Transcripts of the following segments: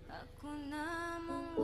Hakuna Mungu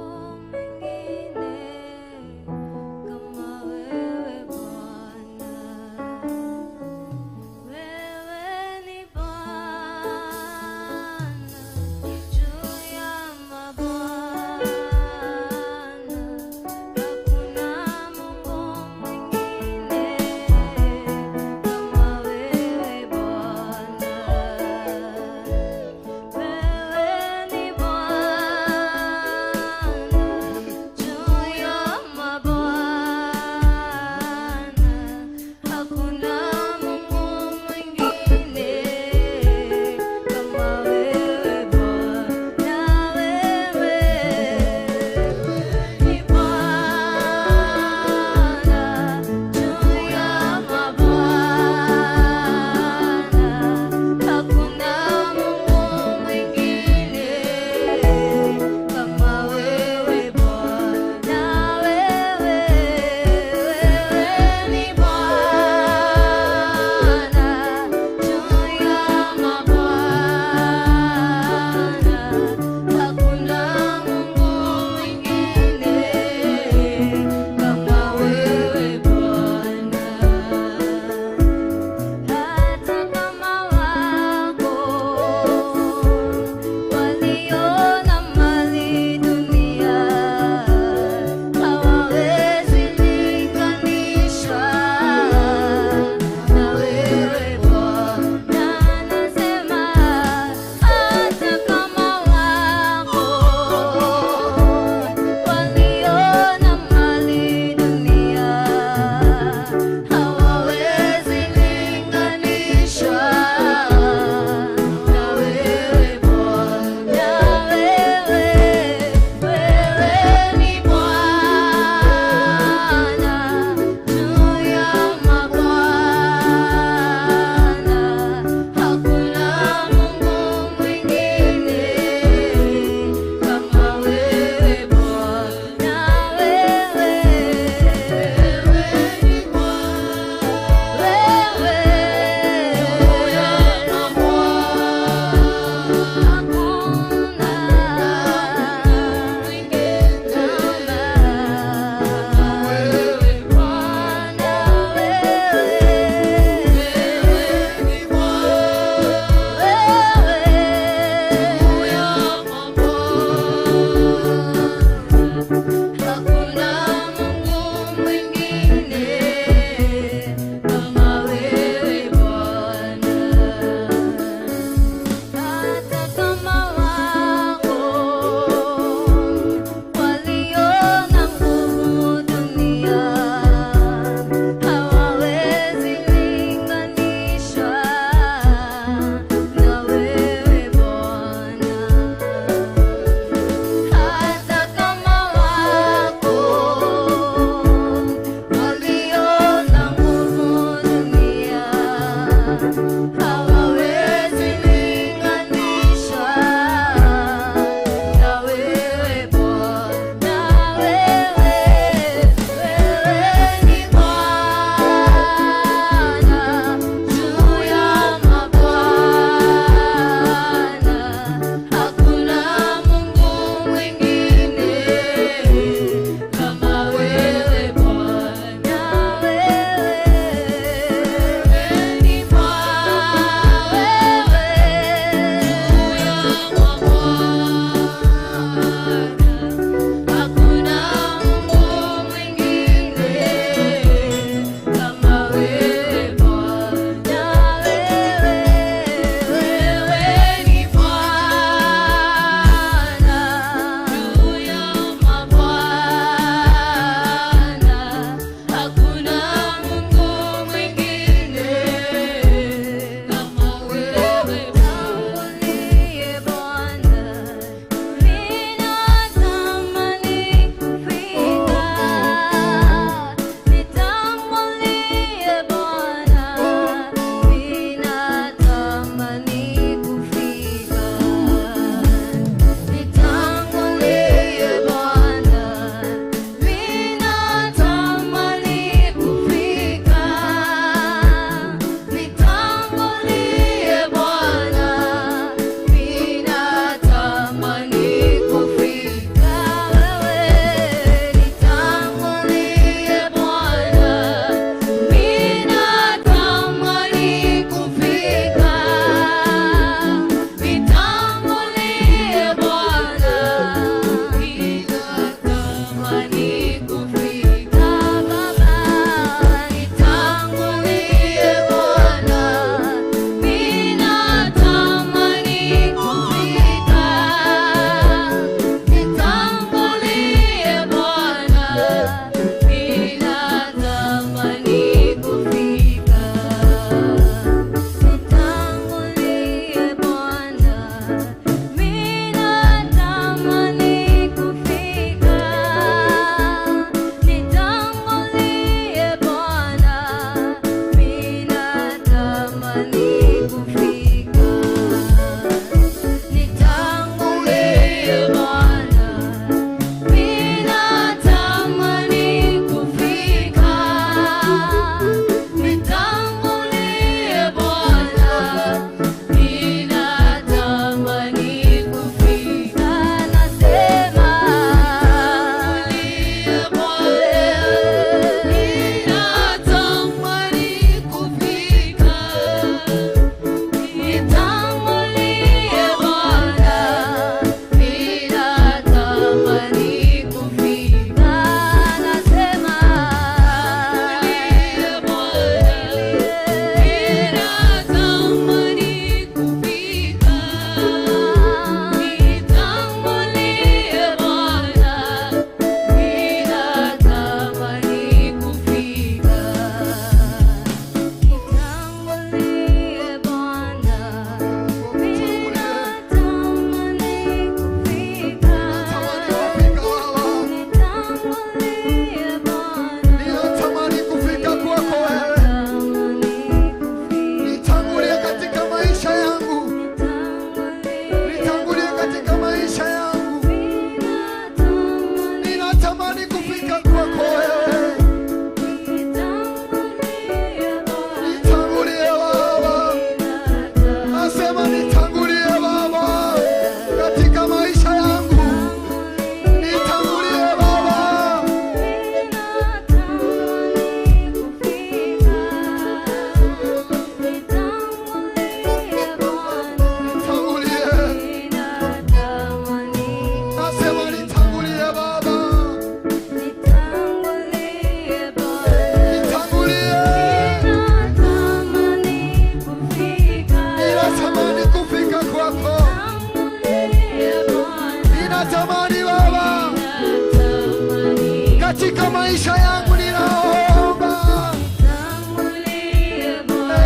Maisha yangu ninaomba. Nitangulie Bwana,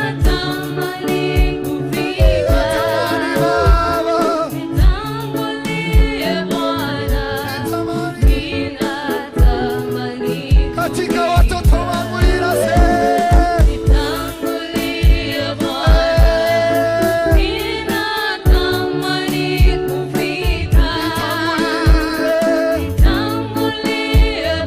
ninatamani kufika. Natamani Baba. Nitangulie Bwana, Natamani. ninatamani Katika watoto wangu ninasema. Nitangulie Bwana, ninatamani kufika. Nitangulie. Nitangulie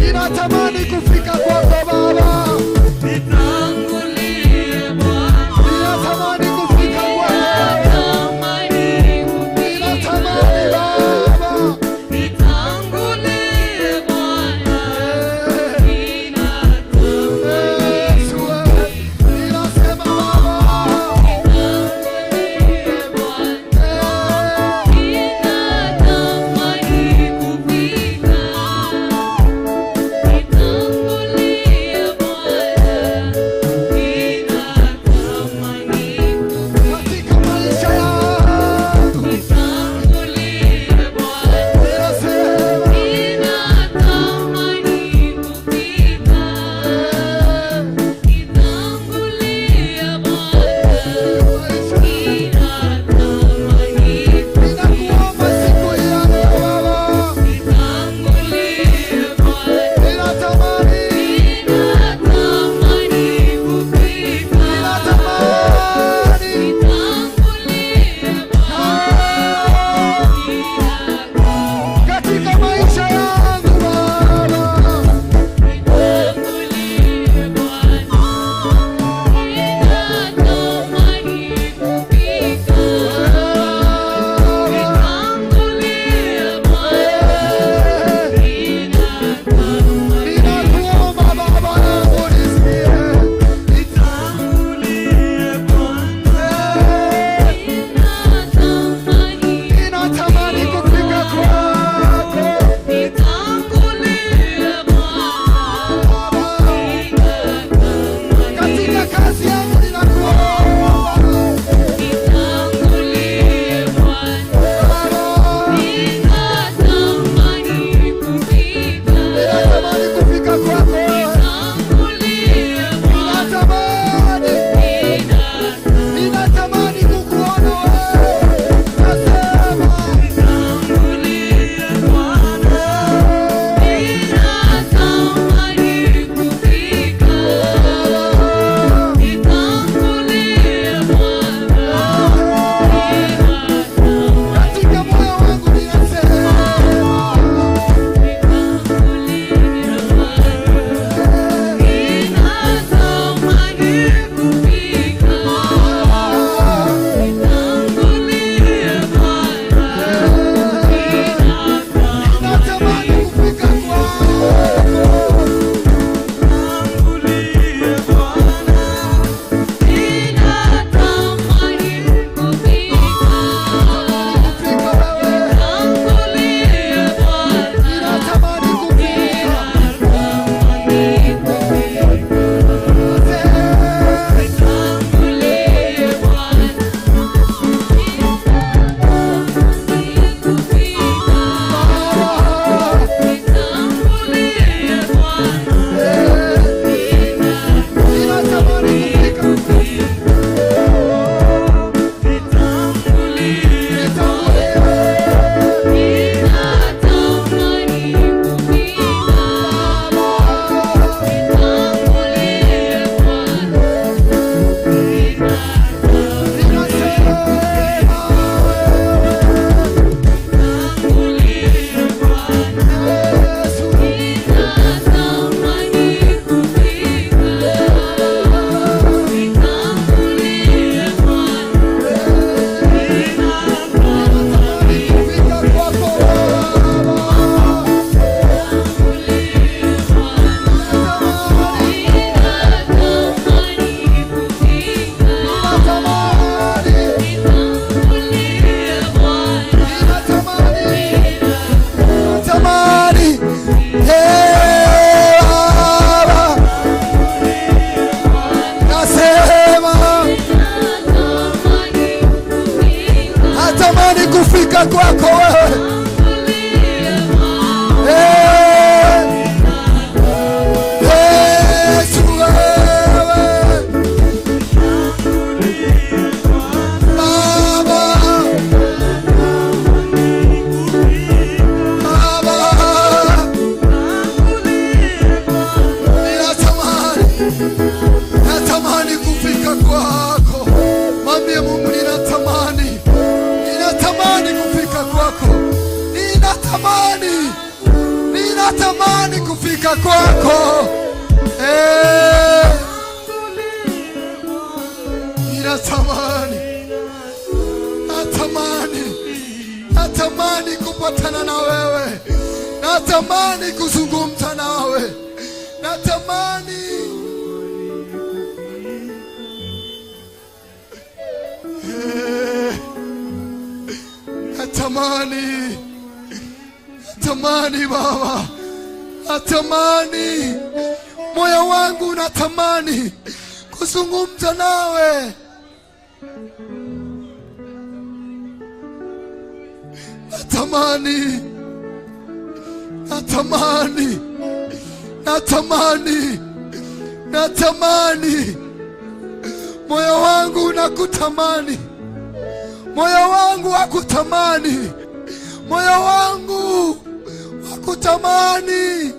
Ninatamani kufika kwako Baba. Nitangulie Bwana. Ninatamani kufika kwako. Ninatamani kufika. Ninatamani Baba. Nitangulie Bwana. Ninatamani. Yesu, ninasema Baba. Nitangulie Bwana. Ninatamani kufika. Nitangulie Bwana. Ninatamani kufika. Katika maisha yangu Nitangulie Bwana. ninasema Ninatamani kufika. Nitangulie Bwana. maisha. Ninatamani Ninakuomba siku ya leo Baba. Nitangulie Bwana. Ninatamani, Ninatamani kufika. ninatamani. Nitangulie Bwana. Katika maisha yangu Baba. Nitangulie Bwana. Ninatamani kufika. Nitangulie Bwana. Ninatamani. Ninakuomba Baba yangu nisikie. Ninatamani. Ninatamani kufika kwako Nitangulie Bwana. Baba. Ninatamani. Katika kazi yangu ninakuomba Nitangulie Bwana. Baba. Ninatamani kufika. Ninatamani kufika kwako. Nitangulie Bwana. Ninatamani, ninatamani kukuona wewe. Nasema Nitangulie Bwana. Ninatamani kufika. Nitangulie Bwana. Ninatamani. katika moyo wangu ninasema Nitangulie Bwana. Ninatamani kufika. Nitangulie Bwana. Ninatamani kufika kwako. Ninatamani kufika. Kufika wewe. Nitangulie Bwana. Ninatamani kufika. Ninatamani kufika. Nitangulie Bwana. Ninatamani kufika. Nitangulie Bwana. Ninatamani kufika. Nitangulie. Nitangulie. Ninatamani kufika. Nitangulie Bwana. Nitangulie Bwana. Ninatamani kufika. Nitangulie Bwana. Ninatamani kutangulie Bwana. Ninatamani kufika. Nitangulie Bwana. Tamani, eh, Baba, nasema Ninatamani kufika. natamani kufika kwako wewe. Nitangulie Bwana. Eh, Yesu wewe. Baba, Baba, ninatamani, natamani kufika kwako. Mwambie Mungu ninatamani, ninatamani kufika kwako, ninatamani, ninatamani. Ninatamani kufika kwako. Ninatamani, natamani, natamani kupatana na wewe. Natamani kuzungumza nawe. Natamani. Natamani, natamani Baba, natamani, moyo wangu natamani kuzungumza nawe. Natamani, natamani, natamani, natamani, moyo wangu unakutamani. Moyo wangu wakutamani, moyo wangu wakutamani.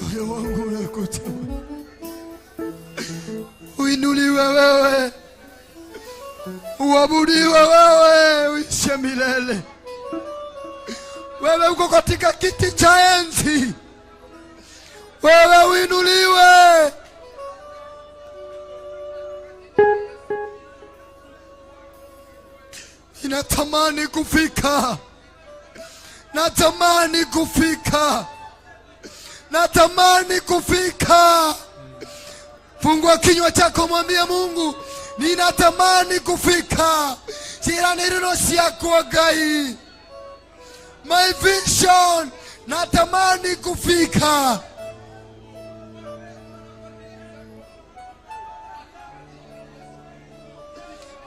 Moyo wangu unakutamani. Uinuliwe wewe, uabudiwe wewe, uishi milele. Wewe uko katika kiti cha enzi, wewe uinuliwe. Ninatamani kufika, natamani kufika, natamani kufika. Fungua kinywa chako, mwambie Mungu, ninatamani kufika. Ciĩranĩro ciakwa Ngai, my vision, natamani kufika.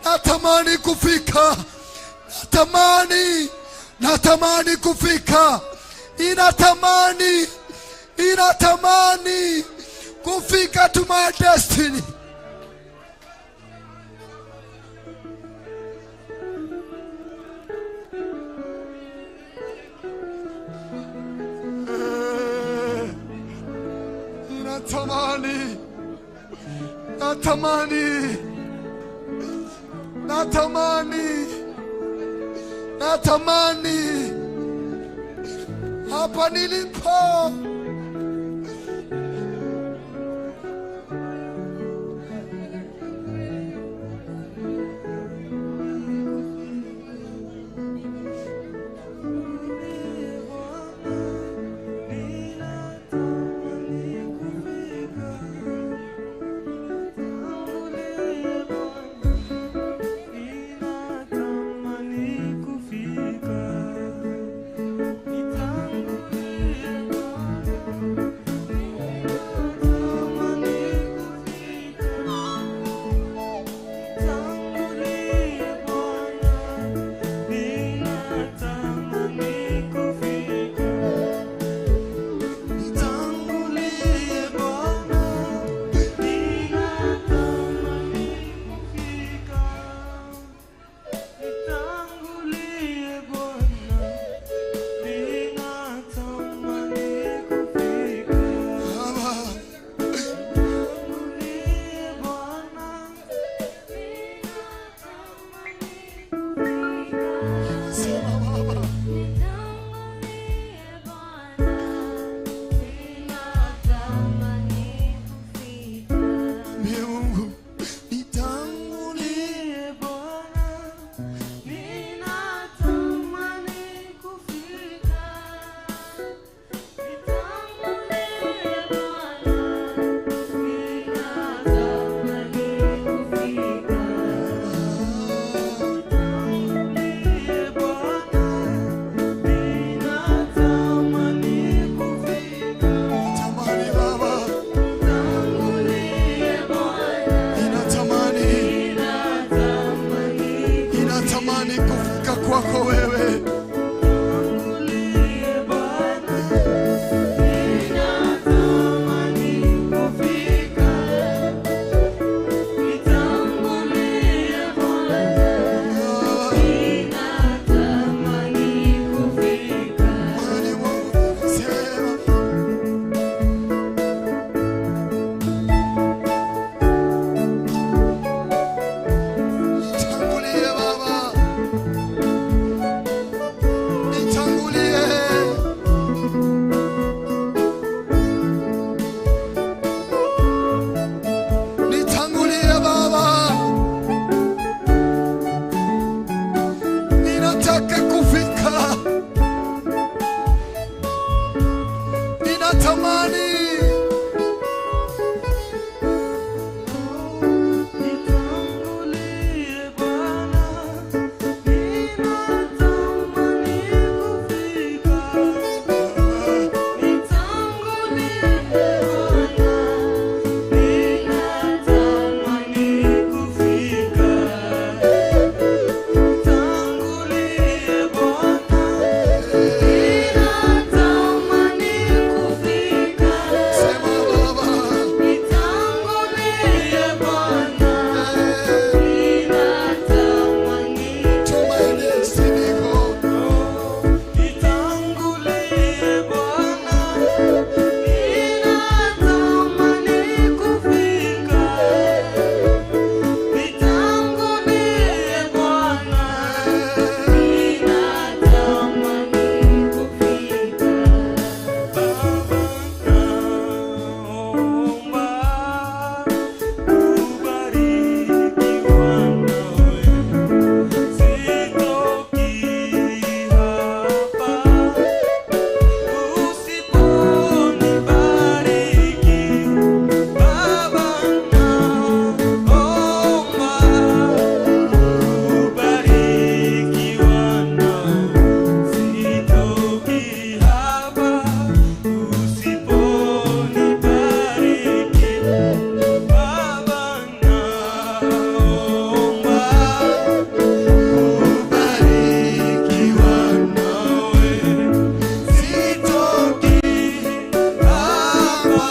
Natamani kufika, natamani, natamani kufika. Inatamani, inatamani kufika to my destiny. Natamani, natamani, natamani, natamani hapa nilipo. Ninatamani kufika, nitangulie. Ninatamani. Nitangulie Bwana, ninatamani kufika. Nitangulie Bwana, ninatamani kufika. Nitangulie Bwana, ninatamani kufika. Sema Baba. Nitangulie Bwana, ninatamani. Tumaini siniko. Nitangulie Bwana, ninatamani kufika. Nitangulie Bwana, ninatamani kufika. Baba, naomba kubarikiwa nawe. Sitoki hapa usiponibariki. Baba, naomba kubarikiwa nawe. Sitoki hapa usiponibariki. Baba, naomba kubarikiwa nawe. Sitoki hapa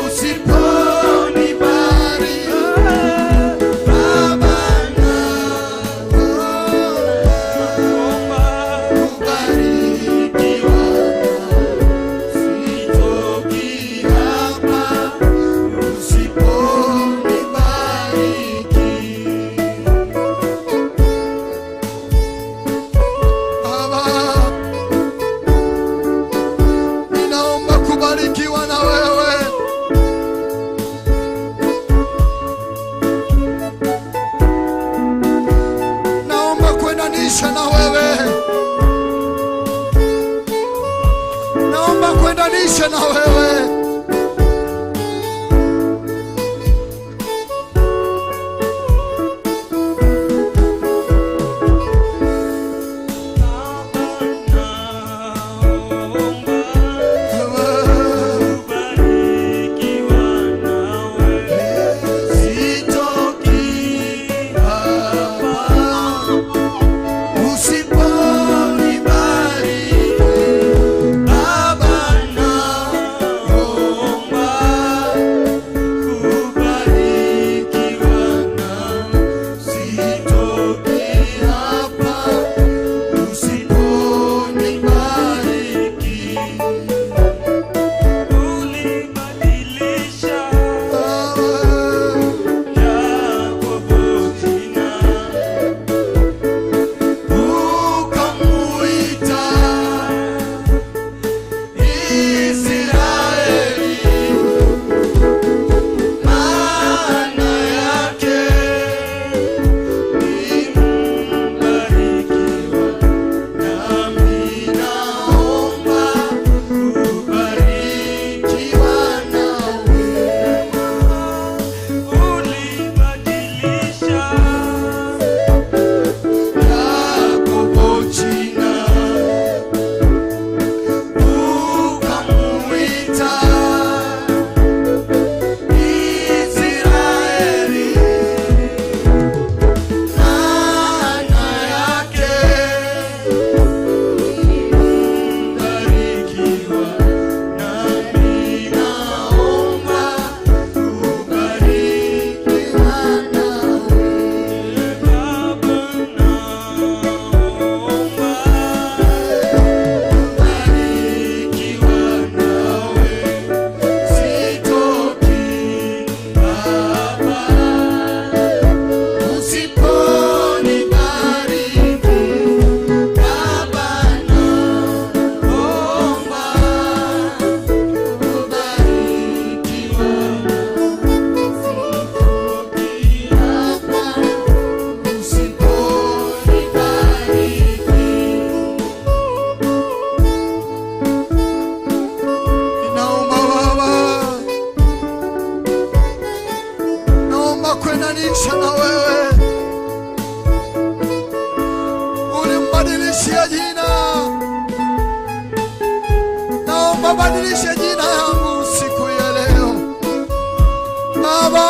usiponibariki. Baba, naomba kubarikiwa nawe. Sitoki hapa Usiponibariki. Baba, ninaomba kubarikiwa na wewe. Naomba kuendanisha na wewe. Naomba kuendanisha na wewe. Kubarikiwa nawe. Sitoki hapa usiponibariki. Baba, naomba Ukabadilishe jina yangu siku ya leo Baba.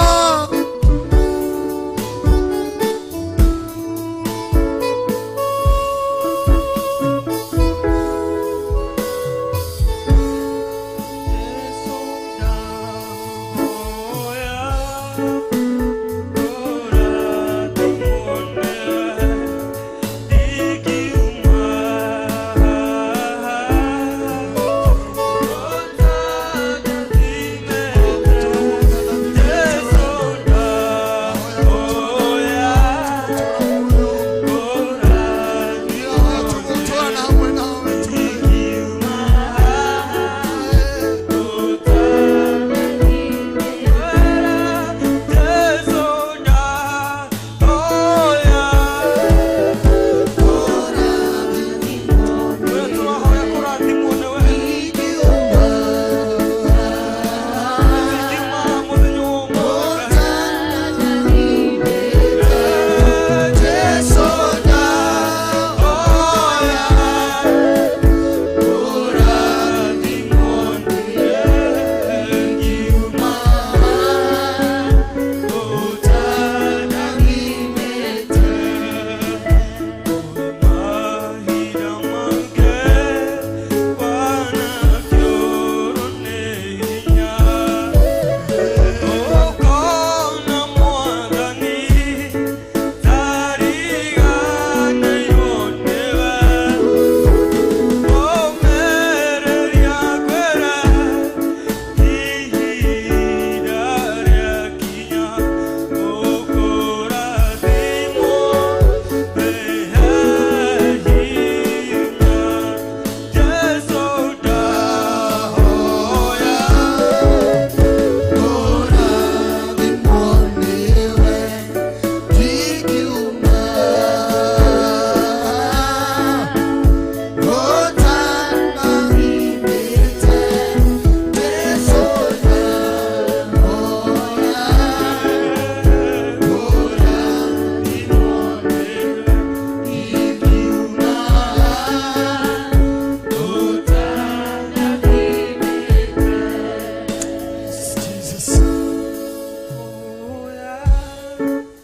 Jesus.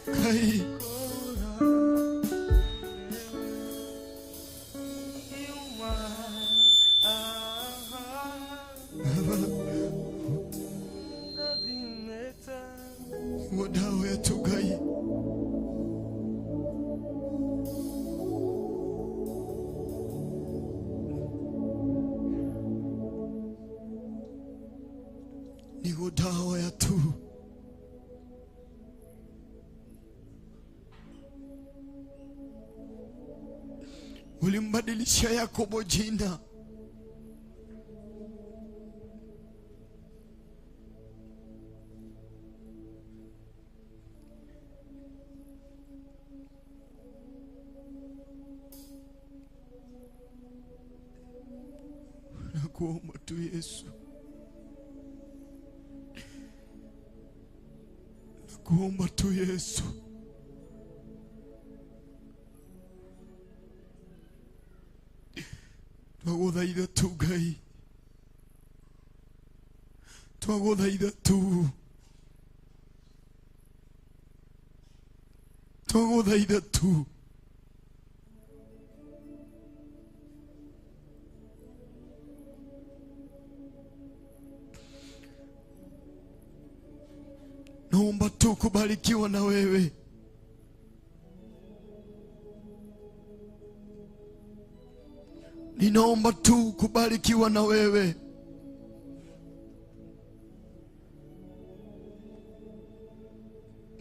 Kai. Wadau yetu Ngai. Niguo ndahoya tu. Ulimbadilisha Yakobo jina. Nakuomba tu Yesu, nakuomba tu Yesu, twagũthaitha tu Ngai, twagũthaitha tu, twagũthaitha tu. Naomba tu kubarikiwa na wewe. Ninaomba tu kubarikiwa na wewe.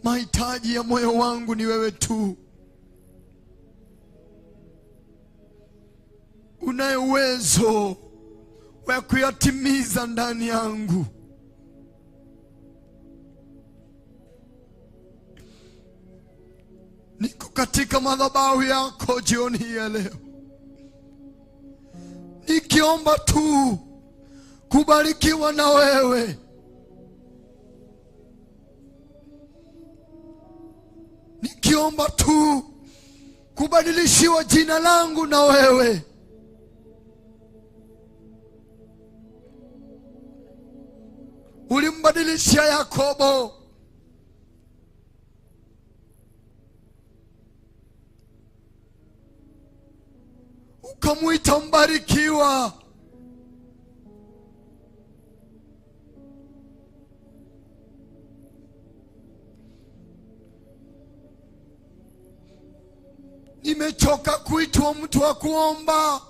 Mahitaji ya moyo wangu ni wewe tu. Unaye uwezo wa kuyatimiza ndani yangu. Niko katika madhabahu yako jioni hii ya leo, nikiomba tu kubarikiwa na wewe. Nikiomba tu kubadilishiwa jina langu na wewe. Uliyembadilishia Yakobo, ukamwita mbarikiwa. Nimechoka kuitwa mtu wa kuomba.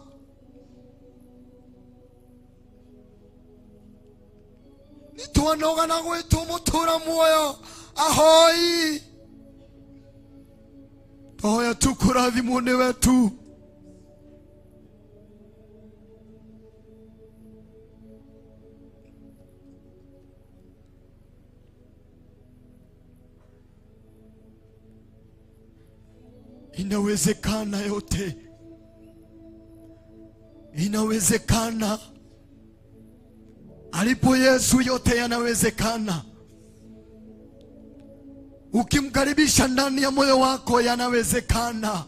Nitwanoga na gwitwo mutura muoyo ahoi. Twahoya tu kurathimwo nĩ we tu. Inawezekana yote. Inawezekana. Alipo Yesu yote yanawezekana. Ukimkaribisha ndani ya moyo wako yanawezekana.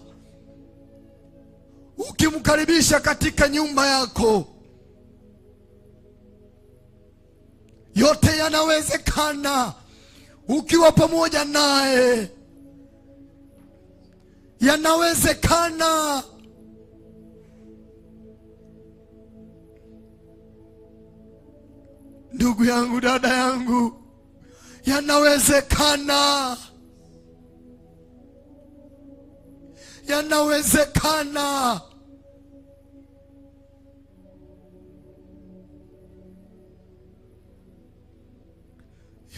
Ukimkaribisha katika nyumba yako yote yanawezekana. Ukiwa pamoja naye yanawezekana. Ndugu yangu, dada yangu, yanawezekana. Yanawezekana.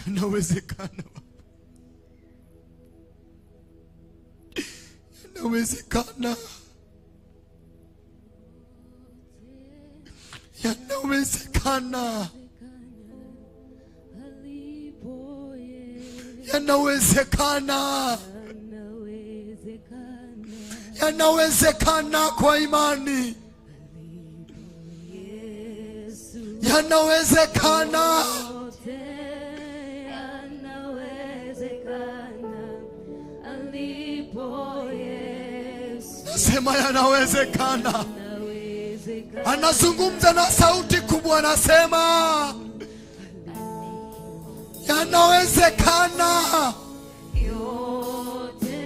Yanawezekana. Yanawezekana. Yanawezekana. Yanawezekana. Yanawezekana kwa imani. Yanawezekana. Sema yanawezekana. Anazungumza na sauti kubwa, anasema yanawezekana. Yote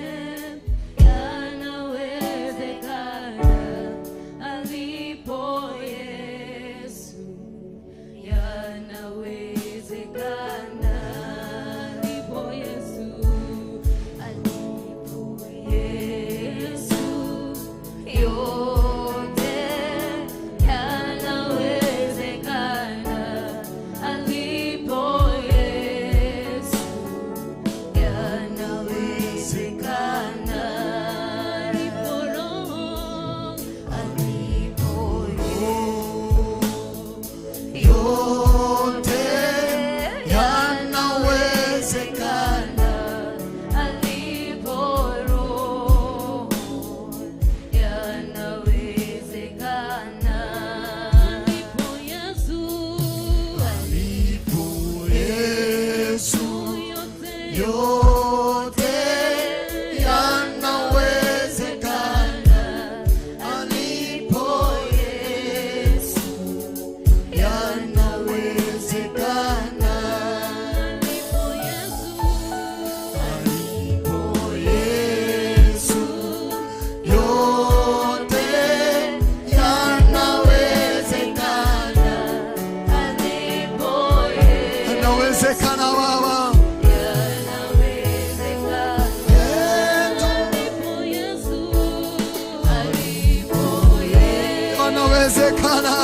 yanawezekana alipo Yesu. Yanawezekana alipo Yesu. Alipo Yesu. Yote yanawezekana alipo Yesu. Yanawezekana alipo Roho, alipo Yote yanawezekana alipo Roho. Yanawezekana alipo Yesu. Alipo Yesu. Yote Yote yanawezekana alipo Yesu. Yanawezekana alipo Yesu. alipo Yesu. Yote yanawezekana. Alipo Yesu. Yanawezekana Baba. Yanawezekana alipo Yesu. Alipo Yesu. Yanawezekana.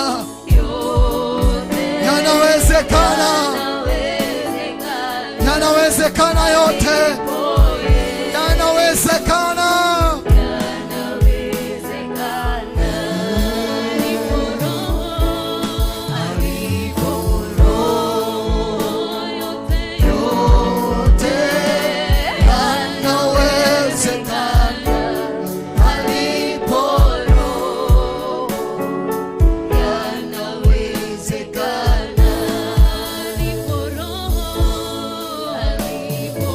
Yote Yanawezekana. yanawezekana. Yanawezekana yote. Yanawezekana. Yanawezekana alipo Roho, alipo Roho. Yote Yote yanawezekana alipo Roho. Yanawezekana alipo Roho, alipo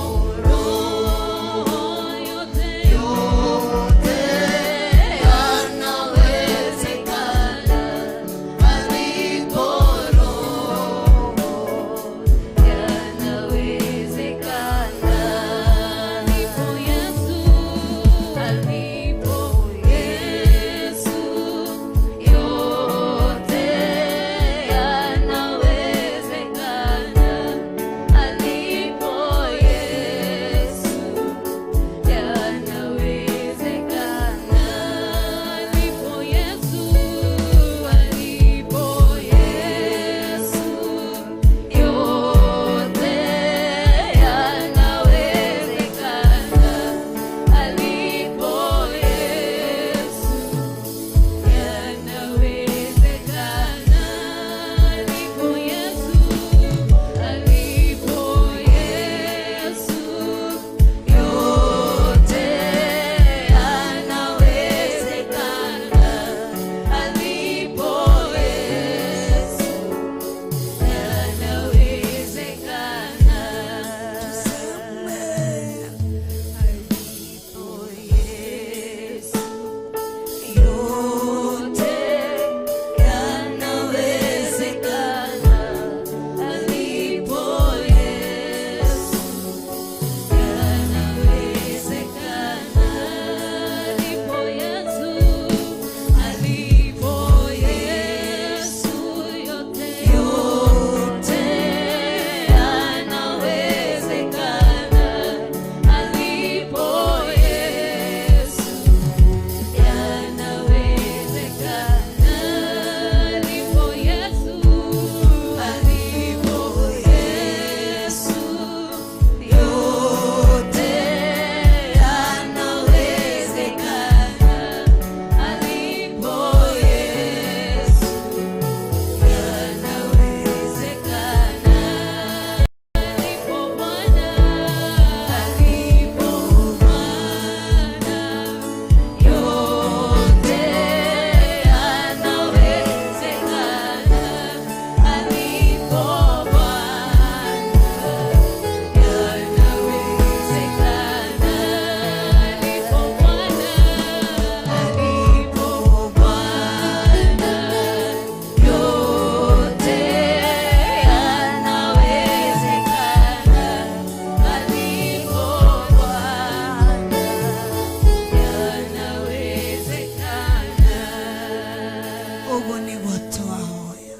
Nĩguo twahoya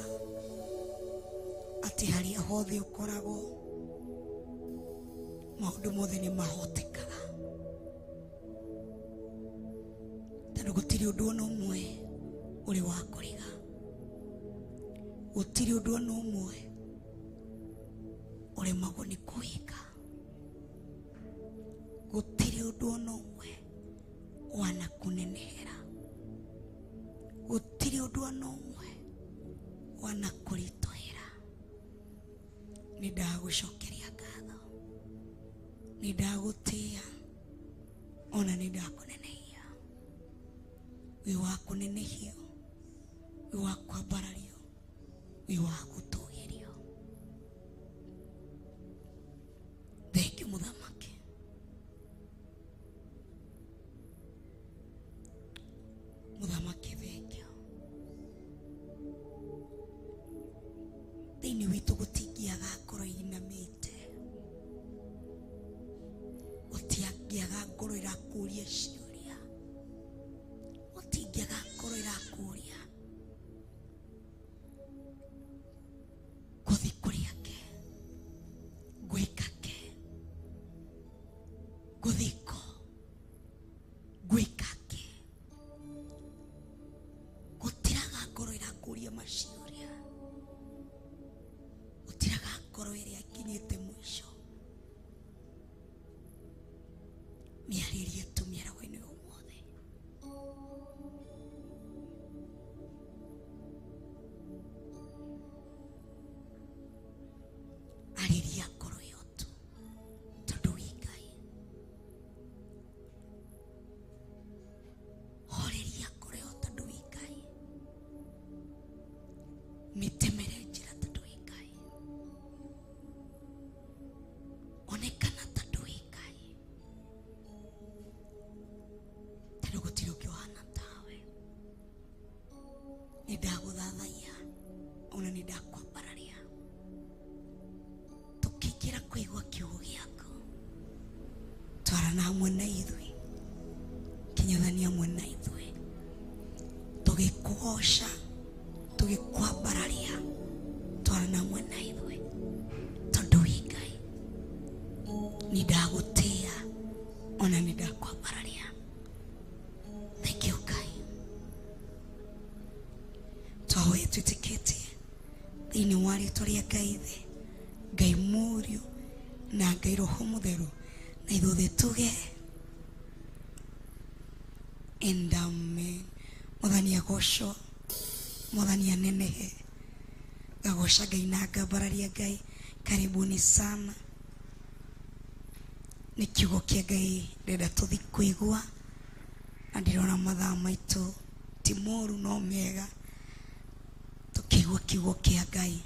atĩ harĩa hothe ũkoragwo maũndũ mothe nĩ mahotekaga, tondũ gũtirĩ ũndũ ona ũmwe ũrĩ wa kũriga, gũtirĩ ũndũ ona ũmwe ũremagwo nĩ kũhinga, gũtirĩ ũndũ ona ũmwe wanakũnenehera, gũtirĩ ũndũ ona ũmwe wanakũritũhĩra. Nĩ ndagũcokeria ngatho, nĩ ndagũtĩĩa, ona nĩ ndakũnenehia. Wĩ wa kũnenehio, wĩ wa kwambarario, wĩ wa gũtũgĩrio. Thengiũ Mũthamaki. Mũthamaki thengiũ. Thĩinĩ witũ gũtingĩaga ngoro inamĩte, gũtingĩaga ngoro ĩrakũria ciũria, gũtingĩaga ngoro ĩrakũria ngũthiĩ kũrĩa ke, ngwĩka ke, ngũthiĩ kũ, ngwĩka ke. Gũtiraga ngoro ĩrakũria maciũria, gũtiraga ngoro ĩrĩa ĩkinyĩte mũico. Mĩarĩrie tu mĩaraho-inĩ ũmũthĩ. Arĩria ngoro ĩyo tu, tondũ wĩ Ngai. Horeria ngoro ĩyo tondũ wĩ Ngai. Mĩtemere njĩra tondũ wĩ Ngai. Onekana tondũ wĩ Ngai, tondũ gũtirĩ ũngĩ ũhana tawe. Nĩ ndagũthathaiya ona nĩ ndakwambararia. Tũkĩingĩra kũigua kiugo gĩaku, twarana hamwe na ithuĩ, kinyithania hamwe na ithuĩ, tũgĩkũgoca, tũgĩkwambararia, twarana hamwe na ithuĩ, tondũ wĩ Ngai. Nĩ ndagũtĩĩa ona nĩ ndakwambararia. Thank you Ngai. Twahoya twĩtĩkĩtie thĩinĩ wa rĩtwa rĩa Ngai Ithe, Ngai Mũriũ na Ngai Roho Mũtheru, na ithuothe tuge and amen. Mwathani agocwo, Mwathani anenehe. Ngagoca Ngai na ngambararia Ngai. Karibuni sana. Nĩ kiugo kĩa Ngai ndĩrenda tũthi kũigua, na ndĩrona mathaa maitũ ti moru no mega, tũkĩigua kiugo kĩa Ngai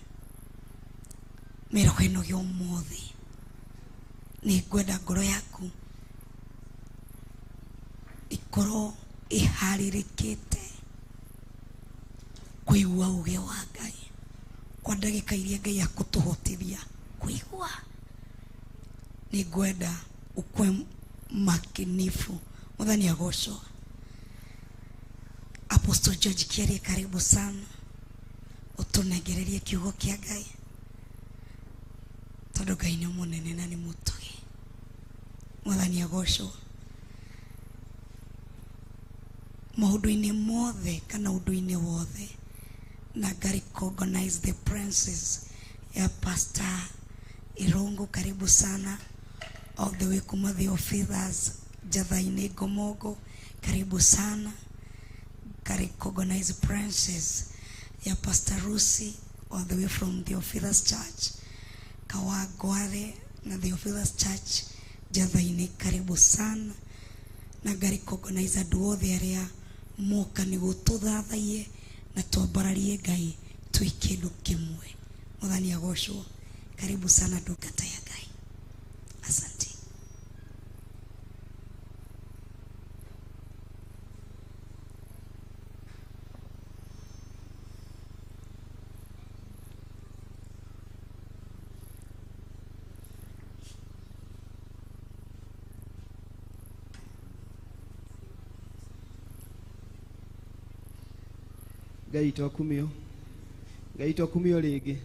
mĩroho ĩno ya ũmũthĩ. Nĩ ngwenda ngoro yaku ikorwo ĩharĩrĩkĩte kũigua uge wa Ngai kwa ndagĩka iria Ngai akũtũhotithia kũigua. Nĩ ngwenda ũkue makinifu. Mwathani agocwo. Apostle George Kiarie, karibu sana, ũtũnengererie kiugo kĩa Ngai, tondũ Ngai nĩ mũnene na nĩ mũtugi. Mwathani agocwo. Maũndũ-inĩ mothe kana ũndũ-inĩ wothe, na nga recognize the presence ya Pastor Irungu, karibu sana all the way kuma the officers Jathaini Ngomongo, karibu sana. Nga recognize presence ya Pastor Rusi all the way from the Officers Church Kawangware na the Officers Church Jathaini, karibu sana. Na nga recognize andũ othe arĩa moka nĩguo tũthathaiye na twambararie Ngai twĩ kĩndũ kĩmwe. Mwathani agocwo. Karibu sana ndungata ya Ngai. Asante. Ngai witũ akumio. Ngai witũ akumio rĩngĩ.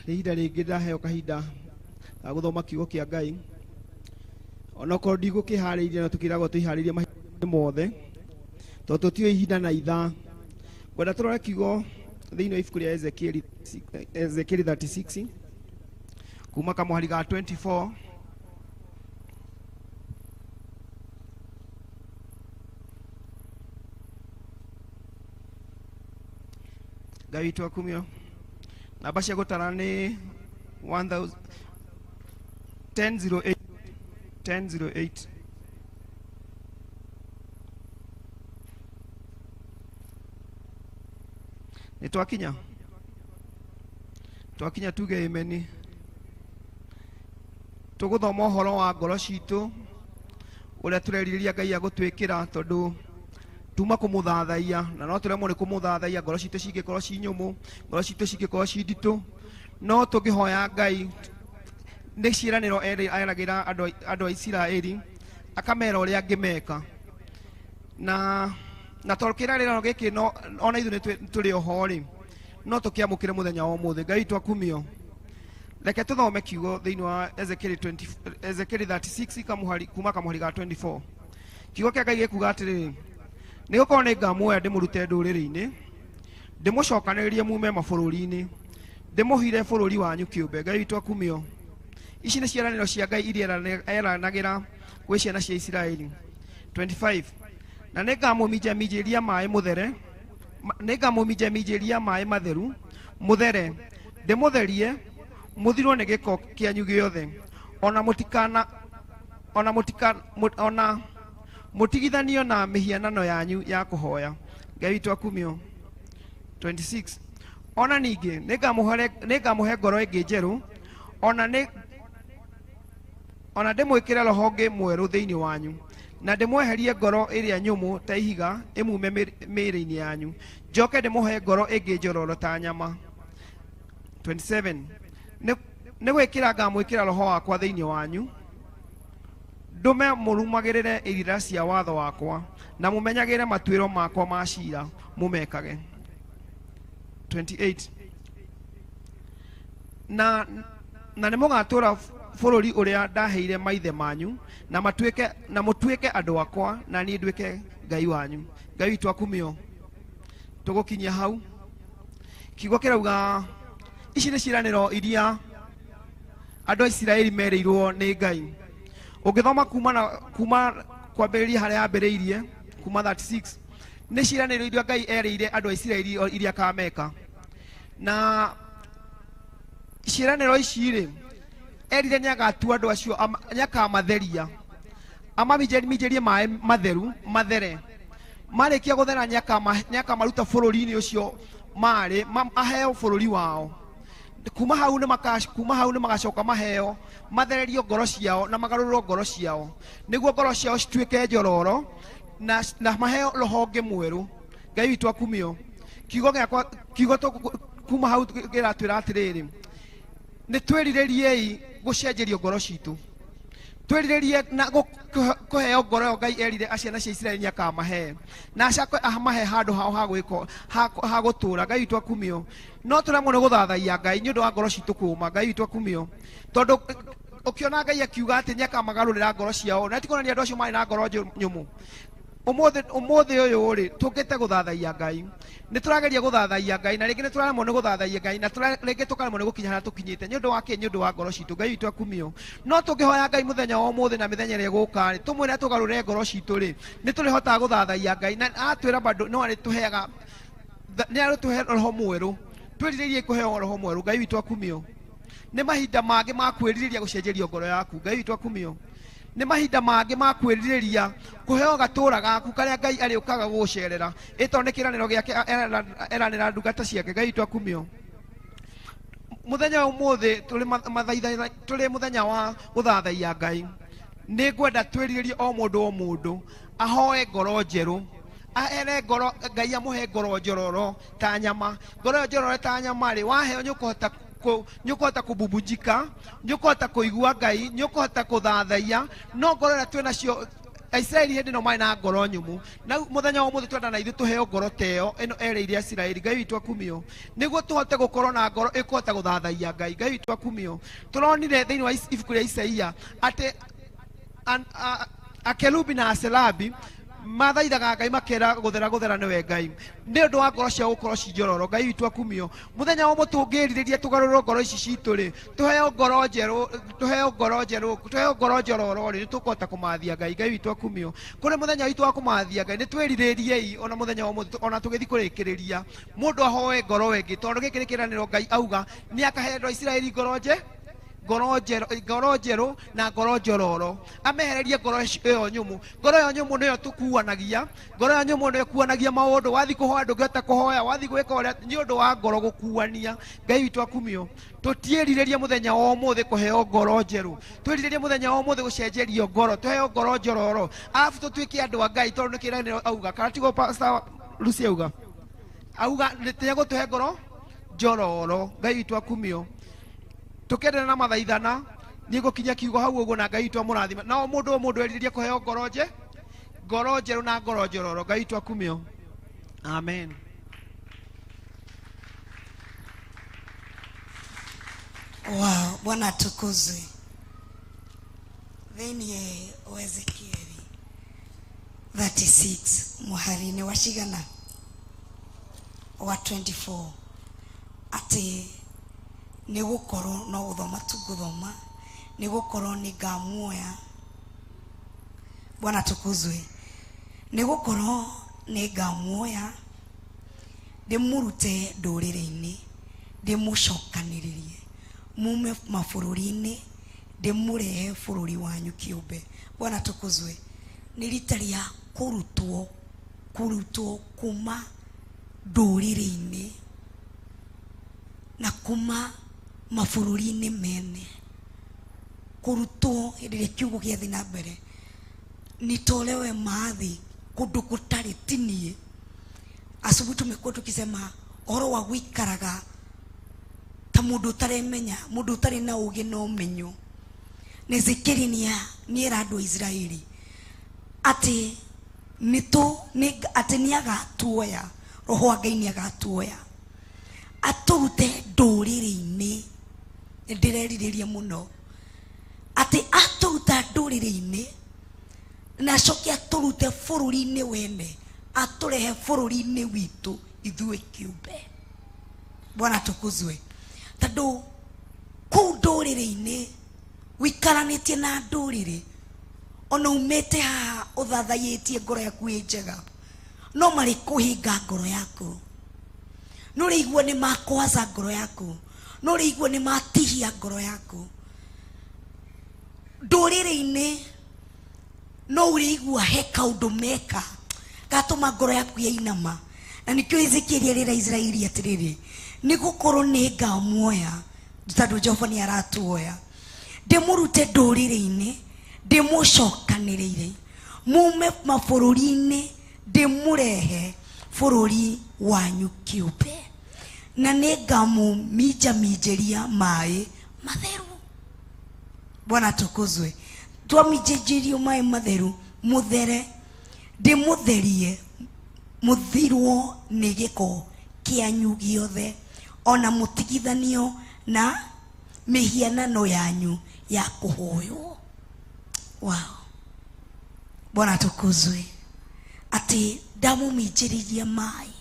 Nĩ ihinda rĩngĩ ndaheo kahinda ga gũthoma kiugo kĩa Ngai. Onokorwo ndigũkĩharĩirie na tũkĩragwo twĩharĩrie mahinda mothe, tondũ tũtiũĩ ihinda na ithaa. Ngwenda tũrore kiugo thĩinĩ wa ibuku rĩa Ezekieli 36 kuma kamũhari ga 24. Ngai witũ akumio. Namba cia gũtara nĩ 1008, 1008. Nĩ twakinya? Twakinya tuge ameni. Tũgũthoma ũhoro wa ngoro citũ ũrĩa tũrerirĩria Ngai agũtwĩkĩra, tondũ tuma kũmũthathaiya na no tũremwo nĩ kũmũthathaiya, ngoro citũ cingĩkorwo ci nyũmũ, ngoro citũ cingĩkorwo ci nditũ, no tũngĩhoya Ngai nĩ ciĩranĩro eragĩra andũ a Isiraeli, akamera ũrĩa angĩmeka. Na tondũ kĩĩranĩro gĩkĩ no ona ithuĩ nĩ tũrĩ oho rĩ, no tũkĩamũkĩre mũthenya wa ũmũthĩ. Ngai witũ akumio. Reke tũthome kiugo thĩinĩ wa Ezekieli 36 kuma kamũhari ga 24. Kiugo kĩa Ngai gĩkuga atĩrĩrĩ, nĩ gũkorwo nĩ ngamuoya ndĩmũrute ndũrĩrĩ-inĩ, ndĩmũcokanĩrĩrie mume mabũrũri-inĩ, ndĩmũhire bũrũri wanyu kĩũmbe. Ngai witũ akumio. Ici nĩ ciĩranĩro cia Ngai iria eranagĩra gwĩ ciana cia Isiraeli. 25. Na nĩ ngamũminjaminjĩria maĩ mũthere, nĩ ngamũminjaminjĩria maĩ matheru mũthere, ndĩmũtherie mũthirwo nĩ gĩko kĩanyu gĩothe, ona mũtikana, ona mũtika, ona mũtigithanio na mĩhianano yanyu ya kũhoya. Ngai witũ akumio. 26. Ona ningĩ nĩngamũhe ngoro ĩngĩ njerũ, ona ndĩmwĩkĩre roho ũngĩ mwerũ thĩinĩ wanyu, na ndĩmweherie ngoro ĩrĩa nyũmũ ta ihiga ĩmume mĩĩrĩ-inĩ yanyu, njoke ndĩmũhe ngoro ĩngĩ njororo ta nyama. 27. Nĩ gwĩkĩra ngamwĩkĩra roho wakwa thĩinĩ wanyu, ndũme mũrũmagĩrĩre irĩra cia watho wakwa, na mũmenyagĩrĩre matuĩro makwa ma ciira mũmekage. 28. Na nĩ mũgatũũra bũrũri ũrĩa ndaheire maithe manyu, na mũtuĩke andũ akwa, na niĩ nduĩke Ngai wanyu. Ngai witũ akumio. Tũgũkinyia hau. Kiugo kĩrauga ici nĩ ciĩranĩro iria andũ a Isiraeli merĩirwo nĩ Ngai. Ũngĩthoma kuma kwambĩrĩria harĩa yambĩrĩirie, kuma 36, nĩ ciĩranĩro iria Ngai erĩire andũ a Isiraeli iria akameka. Na ciĩranĩro ici rĩ, erire nĩ agatua andũ acio, nĩ akamatheria, amaminjaminjĩrie maĩ matheru mathere. Marĩkia gũthera nĩ akamaruta bũrũri-inĩ ũcio marĩ, aheo bũrũri wao. Kuma hau nĩ magacoka maheo, mathererio ngoro ciao na magarũrwo ngoro ciao, nĩguo ngoro ciao cituĩke njororo na maheo roho ũngĩ mwerũ. Ngai witũ akumio. Kiugo gĩakwa, kiugo kuma hau kĩratwĩra atĩrĩrĩ, nĩ twĩrirĩriei gũcenjerio ngoro citũ, twĩrirĩrie na kũheo ngoro ĩyo Ngai erire ciana cia Isiraeli nĩ akamahe, na acoke amahe handũ hao ha gũtũũra. Ngai witũ akumio. No tũremwo nĩ gũthathaiya Ngai nĩ ũndũ wa ngoro citũ kũũma. Ngai witũ akumio. Tondũ ũkĩona Ngai akiuga atĩ nĩ akamagarũrĩra ngoro ciao, na ti kuonania andũ acio marĩ na ngoro nyũmũ. Ũmũthĩ ũyũ rĩ, tũkĩte gũthathaiya Ngai. Nĩ tũrageria gũthathaiya Ngai, na rĩngĩ nĩ tũraremwo nĩ gũthathaiya Ngai, na rĩngĩ tũkaremwo nĩ gũkinya harĩa tũkinyĩte. Nĩ ũndũ wa kĩ? Nĩ ũndũ wa ngoro citũ. Ngai witũ akumio. No tũngĩhoya Ngai mũthenya wa ũmũthĩ na mĩthenya ĩrĩa ĩgũka rĩ, tũmwĩre tũgarũre ngoro citũ rĩ, nĩ tũrĩhotaga gũthathaiya Ngai. Na atwĩra bado no arĩtũheaga, nĩ arĩtũhe roho mwerũ. Twĩrirĩrie kũheo roho mwerũ. Ngai witũ akumio. Nĩ mahinda mangĩ ma kwĩrirĩria gũcenjerio ngoro yaku. Ngai witũ akumio. Nĩ mahinda mangĩ ma kwĩrirĩria kũheo gatũra gaku karĩa Ngai arĩũkaga gũgũcerera. Ĩ tondũ nĩ kĩĩranĩro gĩake eranĩra ndungata ciake. Ngai witũ akumio. Mũthenya wa ũmũthĩ tũrĩ mũthenya wa gũthathaiya Ngai. Nĩ ngwenda twĩrirĩrie o mũndũ o mũndũ ahoe ngoro njerũ, ahere ngoro Ngai amũhe ngoro njororo ta nyama. Ngoro ĩyo njororo ta nyama rĩ, waheo nĩ ũkũhota nĩ ũkũhota kũbubujika, nĩ ũkũhota kũigua Ngai, nĩ ũkũhota kũthathaiya. No ngoro ĩrĩa twĩ nacio Aisiraeli hĩndĩ ĩno marĩ na ngoro nyũmũ na mũthenya wa ũmũthĩ twenda na ithuĩ tũheo ngoro ta ĩyo ĩno erĩire Isiraeli. Ngai witũ akumio, nĩguo tũhote gũkorwo na ngoro ĩkũhota gũthathaiya Ngai. Ngai witũ akumio. Tũronire thĩinĩ wa ibuku rĩa Isaia atĩ akerubi na aserabi mathaithaga Ngai makera guthera guthera niwe Ngai ni undu wa ngoro ciao gukorwo ci njororo. Ngai witũ akumio. Muthenya wa mũtũngĩrirĩria tũgarũrwo ngoro ici citũ rĩ, tuheo ngoro njerũ, tuheo ngoro njerũ, tuheo ngoro njororo rĩ, nĩtũkũhota kũmathia Ngai. Ngai witũ akumio. Kũrĩ mũthenya witũ wa kũmathia Ngai, nĩtwĩrirĩriei ona mũthenya wa ũmũthĩ, ona tũgĩthiĩ kũrĩkĩrĩria mũndũ ahoe ngoro ĩngĩ, tondũ gĩkĩ nĩ kĩĩranĩro Ngai auga nĩakahe andũ a Isiraeli ngoro nje ngoro njerũ, ngoro njerũ na ngoro njororo, amehererie ngoro ĩyo nyũmũ. Ngoro ĩyo nyũmũ nĩyo tũkuanagia, ngoro ĩyo nyũmũ nĩyo ĩkuanagia maũndũ. Wathiĩ kũhoya ndũngĩhota kũhoya, wathiĩ gwĩka ũrĩa, nĩ ũndũ wa ngoro gũkuania. Ngai witũ akumio. Tũtiĩrirĩrie mũthenya wa ũmũthĩ kũheo ngoro njerũ, twĩrirĩrie mũthenya wa ũmũthĩ gũcenjerio ngoro, tũheo ngoro njororo, arabu tũtuĩke andũ a Ngai, tondũ nĩ kĩĩranĩro auga. Kana tiguo Pastor Lucy auga? Auga nĩegũtũhe ngoro njororo. Ngai witũ akumio. Tukendana na mathaithana niĩ ngũkinya kiugo hau ũguo, na Ngai witũ amũrathime. No mũndũ o mũndũ erirĩrie kũheo ngoro nje, ngoro njerũ na ngoro njororo. Ngai witũ akumio. Amen. Wow, Bwana atukuzwe. Thĩinĩ wa Ezekieli 36 mũhari-inĩ wa cigana wa 24 atĩ nĩ gũkorwo no gũthoma tu ngũthoma, nĩ gũkorwo nĩ ngamuoya. Bwana atukuzwe. Nĩ gũkorwo nĩ ngamuoya ndĩmũrute ndũrĩrĩ-inĩ, ndĩmũcokanĩrĩrie mume mabũrũri-inĩ, ndĩmũrehe bũrũri wanyu kĩũmbe. Bwana atukuzwe. Nĩ rita rĩa kũrutwo, kũrutwo kuma ndũrĩrĩ-inĩ na kuma mabũrũri-inĩ mene, kũrutwo hĩndĩ ĩrĩa kiugo gĩathiĩ na mbere, nitolewe maathi kũndũ gũtarĩ tinie. Asubuhi tumekuwa tukisema ũhoro wa gũikaraga ta mũndũ ũtaremenya, mũndũ ũtarĩ na ũgĩ na ũmenyo. Na Ezekieli nĩera andũ a Isiraeli atĩ atĩ nĩagatuoya, Roho wa Ngai nĩagatuoya atũrute ndũrĩrĩ-inĩ. Nĩndĩrerirĩria mũno atĩ atũruta ndũrĩrĩ-inĩ na acoke atũrute bũrũri-inĩ wene, atũrehe bũrũri-inĩ witũ ithuĩ kĩũmbe. Bwana atukuzwe. Tondũ kũu ndũrĩrĩ-inĩ wĩikaranĩtie na ndũrĩrĩ, ona umĩte haha ũthathaiĩtie ngoro yaku ĩ njega, no marĩ kũhinga ngoro yaku, no ũrĩigua nĩ makwaza ngoro yaku, no ũrĩigua nĩ matihia ngoro yaku. Ndũrĩrĩ-inĩ no ũrĩigua he kaũndũ meka gatũma ngoro yaku yainama. Na nĩkĩo Ezekieli erĩra Isiraeli atĩrĩrĩ, nĩ gũkorwo nĩ ngamuoya, tondũ Jehova nĩ aratuoya, ndĩmũrute ndũrĩrĩ-inĩ, ndĩmũcokanĩrĩire mume mabũrũri-inĩ, ndĩmũrehe bũrũri wanyu kĩũmbe, na nĩ ngamũminjaminjĩria maĩ matheru. Bwana atukuzwe. Twaminjĩrio maĩ matheru, mũthere, ndĩmũtherie mũthirwo nĩ gĩko kĩanyu gĩothe, ona mũtigithanio na mĩhianano yanyu ya kũhoywo. Wow. Bwana atukuzwe. Atĩ ndamũminjĩrĩria maĩ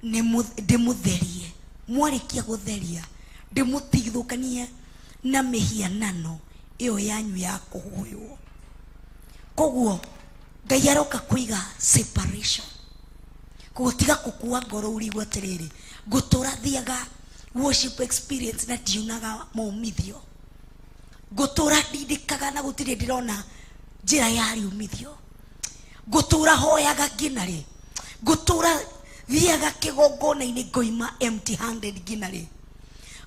ndĩmũtherie, mwarĩkia gũtheria ndĩmũtigithũkanie na mĩhianano ĩyo yanyu ya kũhoywo. Koguo Ngai aroka kũiga separation. Koguo tiga kũkua ngoro ũrigwo atĩrĩrĩ, ngũtũra thiaga worship experience na ndiunaga maumithio, ngũtũra ndindĩkaga na gũtirĩ ndĩrona njĩra ya riumithio, ngũtũra hoyaga nginya rĩ, ngũtũra thiaga kĩgongona-inĩ ngoima empty handed nginya rĩ,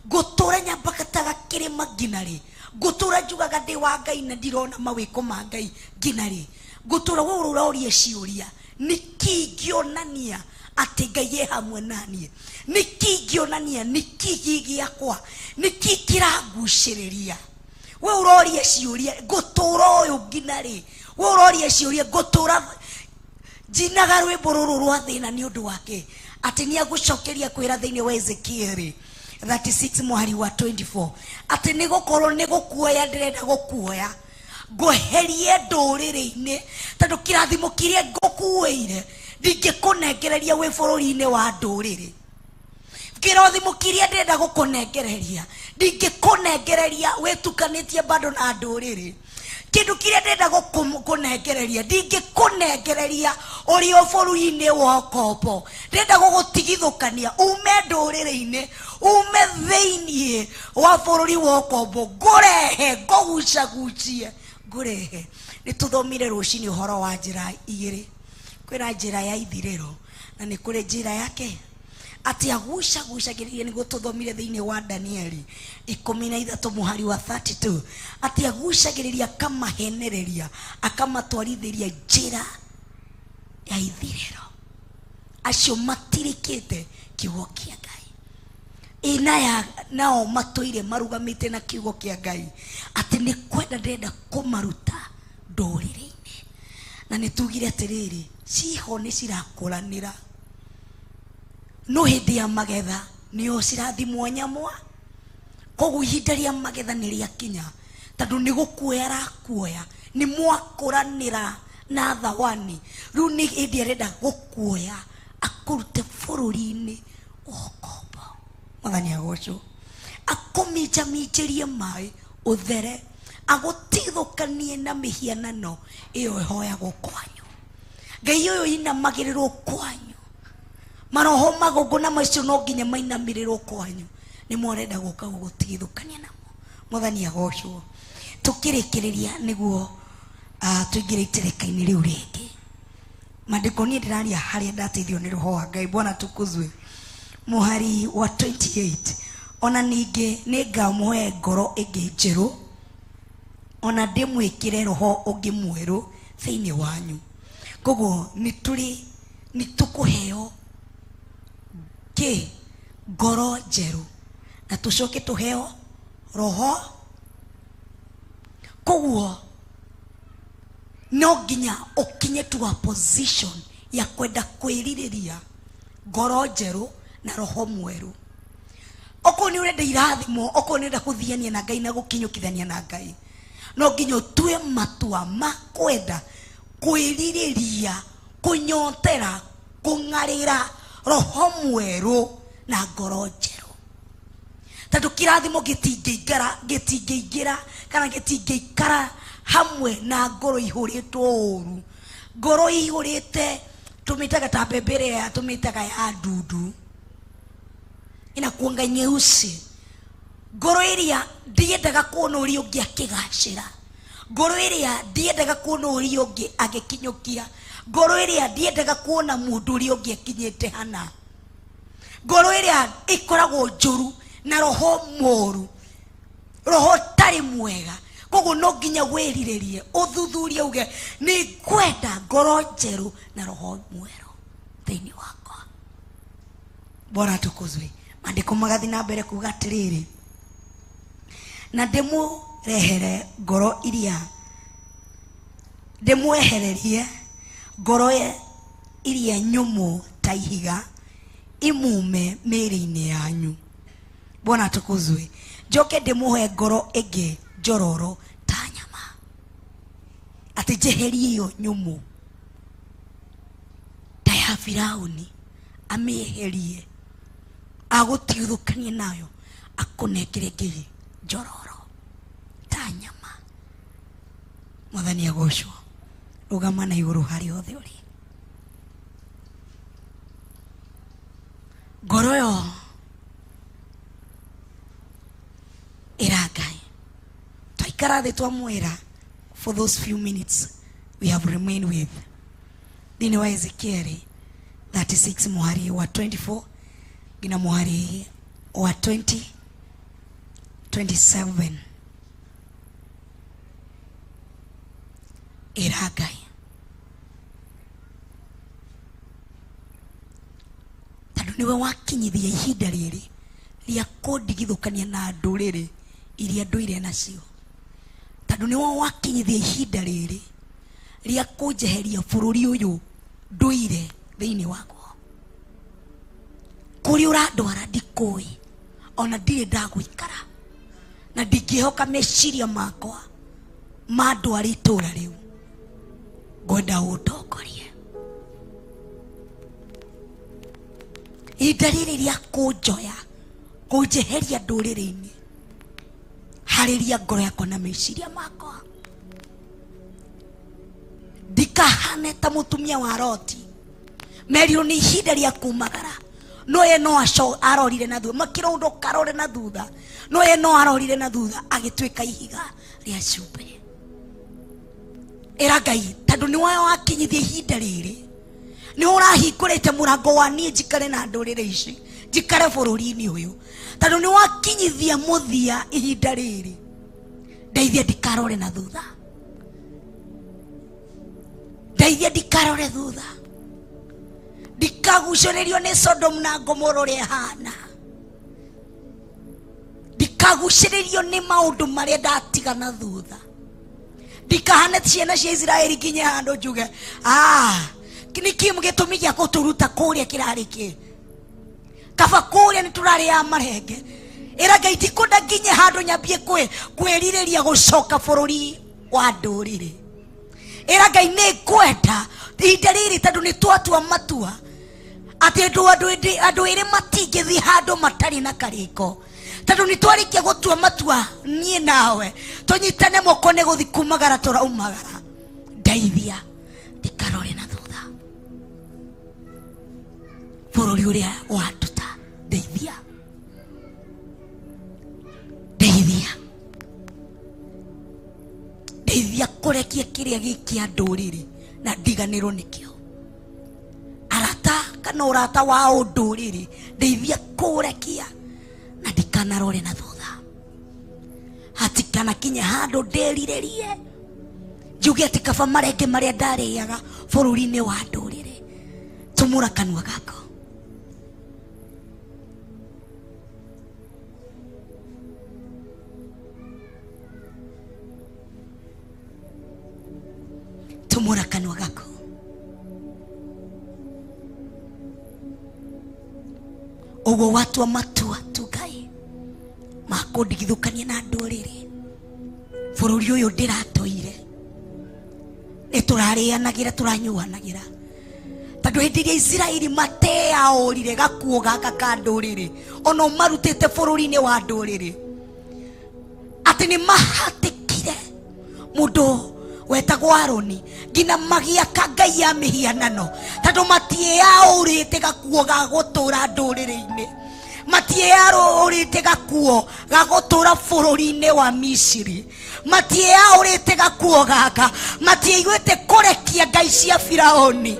ngũtũra nyambataga kĩrĩma nginya rĩ, ngũtũra njugaga ndĩ wa Ngai na ndirona mawĩko ma Ngai nginya rĩ, ngũtũra we ũroria ciũria, nĩkĩ ingĩonania atĩ Ngai e hamwe na niĩ, nĩkĩ ingĩonania, nĩkĩ gĩ gĩakwa, nĩkĩ kĩrangucĩrĩria. We ũroria ciũria, ngũtũra ũyũ nginya rĩ, We ũroria ciũria ngũtũra njinaga rwĩmbo rũrũ rwa thĩna nĩ ũndũ wake atĩ nĩ agũcokeria kwĩra thĩinĩ wa Ezekieli 36 mũhari wa 24 atĩ nĩ gũkorwo nĩ gũkuoya ndĩrenda gũkuoya ngweherie ndũrĩrĩ-inĩ tondũ kĩrathimo kĩrĩa ngũkuĩire ndingĩkũnengereria wĩ bũrũri-inĩ wa ndũrĩrĩ. Kĩrathimo kĩrĩa ndĩrenda gũkũnengereria ndingĩkũnengereria wĩtukanĩtie bado na ndũrĩrĩ. Kĩndũ kĩrĩa ndĩrenda gũkũnengereria ndingĩkũnengereria ũrĩ o bũrũri-inĩ wa ũkombo. Ndĩrenda gũgũtigithũkania ume ndũrĩrĩ-inĩ, ume thĩiniĩ wa bũrũri wa ũkombo, ngũrehe ngũgucagucie ngũrehe. Nĩ tũthomire rũcinĩ ũhoro wa njĩra igĩrĩ, kwĩna njĩra ya ithirĩro na nĩ kũrĩ njĩra yake atĩ agucagucagĩrĩria. Nĩguo tũthomire thĩinĩ wa Danieli 13 mũhari wa 32 atĩ agucagĩrĩria akamahenereria akamatwarithĩria njĩra ya ithirĩro acio matirikĩte kiugo kĩa Ngai. Ĩna ya nao matũire marugamĩte na kiugo kĩa Ngai atĩ nĩ kwenda ndĩrenda kũmaruta ndũrĩrĩ-inĩ. Na nĩ tugire atĩrĩrĩ, ciho nĩ cirakũranĩra no hĩndĩ ya magetha nĩo cirathimwo nyamwa. Koguo ihinda rĩa magetha nĩ rĩakinya tondũ nĩ gũkuoya arakuoya, nĩ mwakũranĩra na thawani. Rĩu nĩ hĩndĩ arenda gũkuoya akũrute bũrũri-inĩ wa ũkombo. Mwathani agocwo. Akũminjaminjĩrie maĩ ũthere, agũtigithũkanie na mĩhianano ĩyo ĩhoyagwo kwanyu. Ngai ũyũ inamagĩrĩrwo kwanyu, maroho magongona macio no nginya mainamĩrĩrwo kwanyu, nĩ morenda gũka gũgũtigithũkania namo. Mwathani agocwo. Tũkĩrĩkĩrĩria nĩguo tũingĩre itereka-inĩ rĩu rĩngĩ. Maandĩko niĩ ndĩraria harĩa ndateithio nĩ roho wa Ngai. Bwana tukuzwe. Mũhari wa 28 ona ningĩ nĩngamũhe ngoro ĩngĩ njerũ, ona ndĩmwĩkĩre roho ũngĩ mwerũ thĩinĩ wanyu. Koguo nĩ tũkũheo kĩ ngoro njerũ na tũcoke tũheo roho. Koguo no nginya ũkinye to a position ya kwenda kwĩrirĩria ngoro njerũ na roho mwerũ. Okorwo nĩ ũrenda irathimo, okorwo nĩ ũrenda gũthiania na Ngai na gũkinyũkithania na Ngai, no nginya ũtue matua ma kwenda kwĩrirĩria, kũnyotera, kũng'arĩra roho mwerũ na ngoro njerũ. Tondũ kĩrathimo gĩtingĩingĩra kana gĩtingĩikara hamwe na ngoro ihũrĩtwo ũru. Ngoro ihũrĩte tũmĩtaga ta mbembe ĩrĩa tũmĩtaga ya ndundu, inakuanga nyeusi. Ngoro ĩrĩa ndiendaga kuona ũrĩa ũngĩ akĩgacĩra, ngoro ĩrĩa ndiendaga kuona ũrĩa ũngĩ agĩkinyũkia, ngoro ĩrĩa ndiendaga kuona mũndũ ũrĩa ũngĩ akinyĩte hana, ngoro ĩrĩa ĩkoragwo njũru na roho mũru, roho ũtarĩ mwega. Koguo no nginya wĩrirĩrie, ũthuthurie, uge nĩ ngwenda ngoro njerũ na roho mwerũ thĩinĩ wakwa. Bwana tukuzwe. Maandĩko magathiĩ na mbere kuga atĩrĩrĩ, na ndĩmũrehere ngoro iria, ndĩmwehererie ngoro iria nyũmũ ta ihiga imume mĩĩrĩ-inĩ yanyu. Bwana tukuzwe. Njoke ndĩmũhe ngoro ĩngĩ njororo ta nyama, atĩ njeherie ĩyo nyũmũ ta ya Firauni, amĩeherie, agũtigithũkanie nayo, akũnengere ngiri njororo ta nyama. Mwathani agocwo. Rũgama na igũrũ harĩa hothe ũrĩ. Ngoro ĩyo ĩra Ngai. Twaikara thĩ twamwĩra for those few minutes we have remained with. Thĩinĩ wa Ezekieli 36 mũhari wa 24 nginya mũhari wa 27. Ĩra Ngai. Tondũ nĩwe wakinyithia ihinda rĩrĩ rĩa kũndigithũkania na ndũrĩrĩ iria ndũire nacio. Tondũ nĩwe wakinyithia ihinda rĩrĩ rĩa kũnjeheria bũrũri ũyũ ndũire thĩinĩ wakwa. Kũrĩa ũrandwara ndikũĩ, ona ndirĩ ndagũikara, na ndingĩhoka meciria makwa mandware itũra rĩu. Ngwenda ũndongorie ihinda rĩrĩ rĩa kũnjoya, kũnjeheria ndũrĩrĩ-inĩ, harĩria ngoro yakwa na meciria makwa. Ndikahane ta mũtumia wa Loti, merirwo nĩ ihinda rĩa kumagara, no ye no arorire na thutha, makĩrwo ndũkarore na thutha, no ye no arorire na thutha agĩtuĩka ihiga rĩa cumbĩ. Ĩra Ngai, tondũ nĩ wayo wakinyithia ihinda rĩrĩ, nĩ ũrahingũrĩte mũrango wa niĩ njikare na ndũrĩrĩ ici, njikare bũrũri-inĩ ũyũ, tondũ nĩ wakinyithia mũthia ihinda rĩrĩ, ndeithia ndikarore na thutha, ndeithia ndikarore thutha, ndikagucĩrĩrio nĩ Sodom na Gomora ũrĩa ĩhana, ndikagucĩrĩrio nĩ maũndũ marĩa ndatiga na thutha, ndikahane ciana cia Isiraeli nginye handũ njuge, nĩkĩ gĩtũmi gĩa gũtũruta kũrĩa kĩrarĩ kĩ? Kaba kũrĩa nĩ tũrarĩaga marenge. Ĩra Ngai, ndikwenda nginye handũ nyambie kwĩrirĩria gũcoka bũrũri wa ndũrĩrĩ. Ĩra Ngai, nĩ ngwenda ihinda rĩrĩ, tondũ nĩ twatua matua atĩ andũ erĩ matingĩthiĩ handũ matarĩ na karĩko, tondũ nĩ twarĩkia gũtua matua niĩ nawe tũnyitane moko nĩ gũthiĩ kumagara tũraumagara. Ndeithia ndikarore na thutha bũrũri ũrĩa wanduta. Ndeithia, ndeithia, ndeithia kũrekia kĩrĩa gĩkĩa ndũrĩrĩ na ndiganĩrwo nĩkĩo. Arata kana ũrata wa ũndũrĩrĩ, ndeithia kũrekia na ndikanarore na thutha, hatikanakinye handũ ndĩrirĩrie njuge atĩ kaba marenge marĩa ndarĩaga bũrũri-inĩ wa ndũrĩrĩ. Tumũra kanua gako. Tumũra kanua gako. Ũguo watua matua tu Ngai makũndigithũkania na ndũrĩrĩ, bũrũri ũyũ ndĩratũire nĩ tũrarĩanagĩra, tũranyuanagĩra, tondũ hĩndĩ ĩrĩa Isiraeli mateaũrire gakuo gaka ka ndũrĩrĩ, ona ũmarutĩte bũrũri-inĩ wa ndũrĩrĩ, atĩ nĩ mahatĩkire mũndũ wetagwo Aroni nginya magĩaka ngai ya mĩhianano, tondũ matieaũrĩte gakuo ga gũtũra ndũrĩrĩ-inĩ, matieaũrĩte gakuo ga gũtũra bũrũri-inĩ wa Misiri, matieaũrĩte gakuo gaka, matiaiguĩte kũrekia ngai cia Firaũni.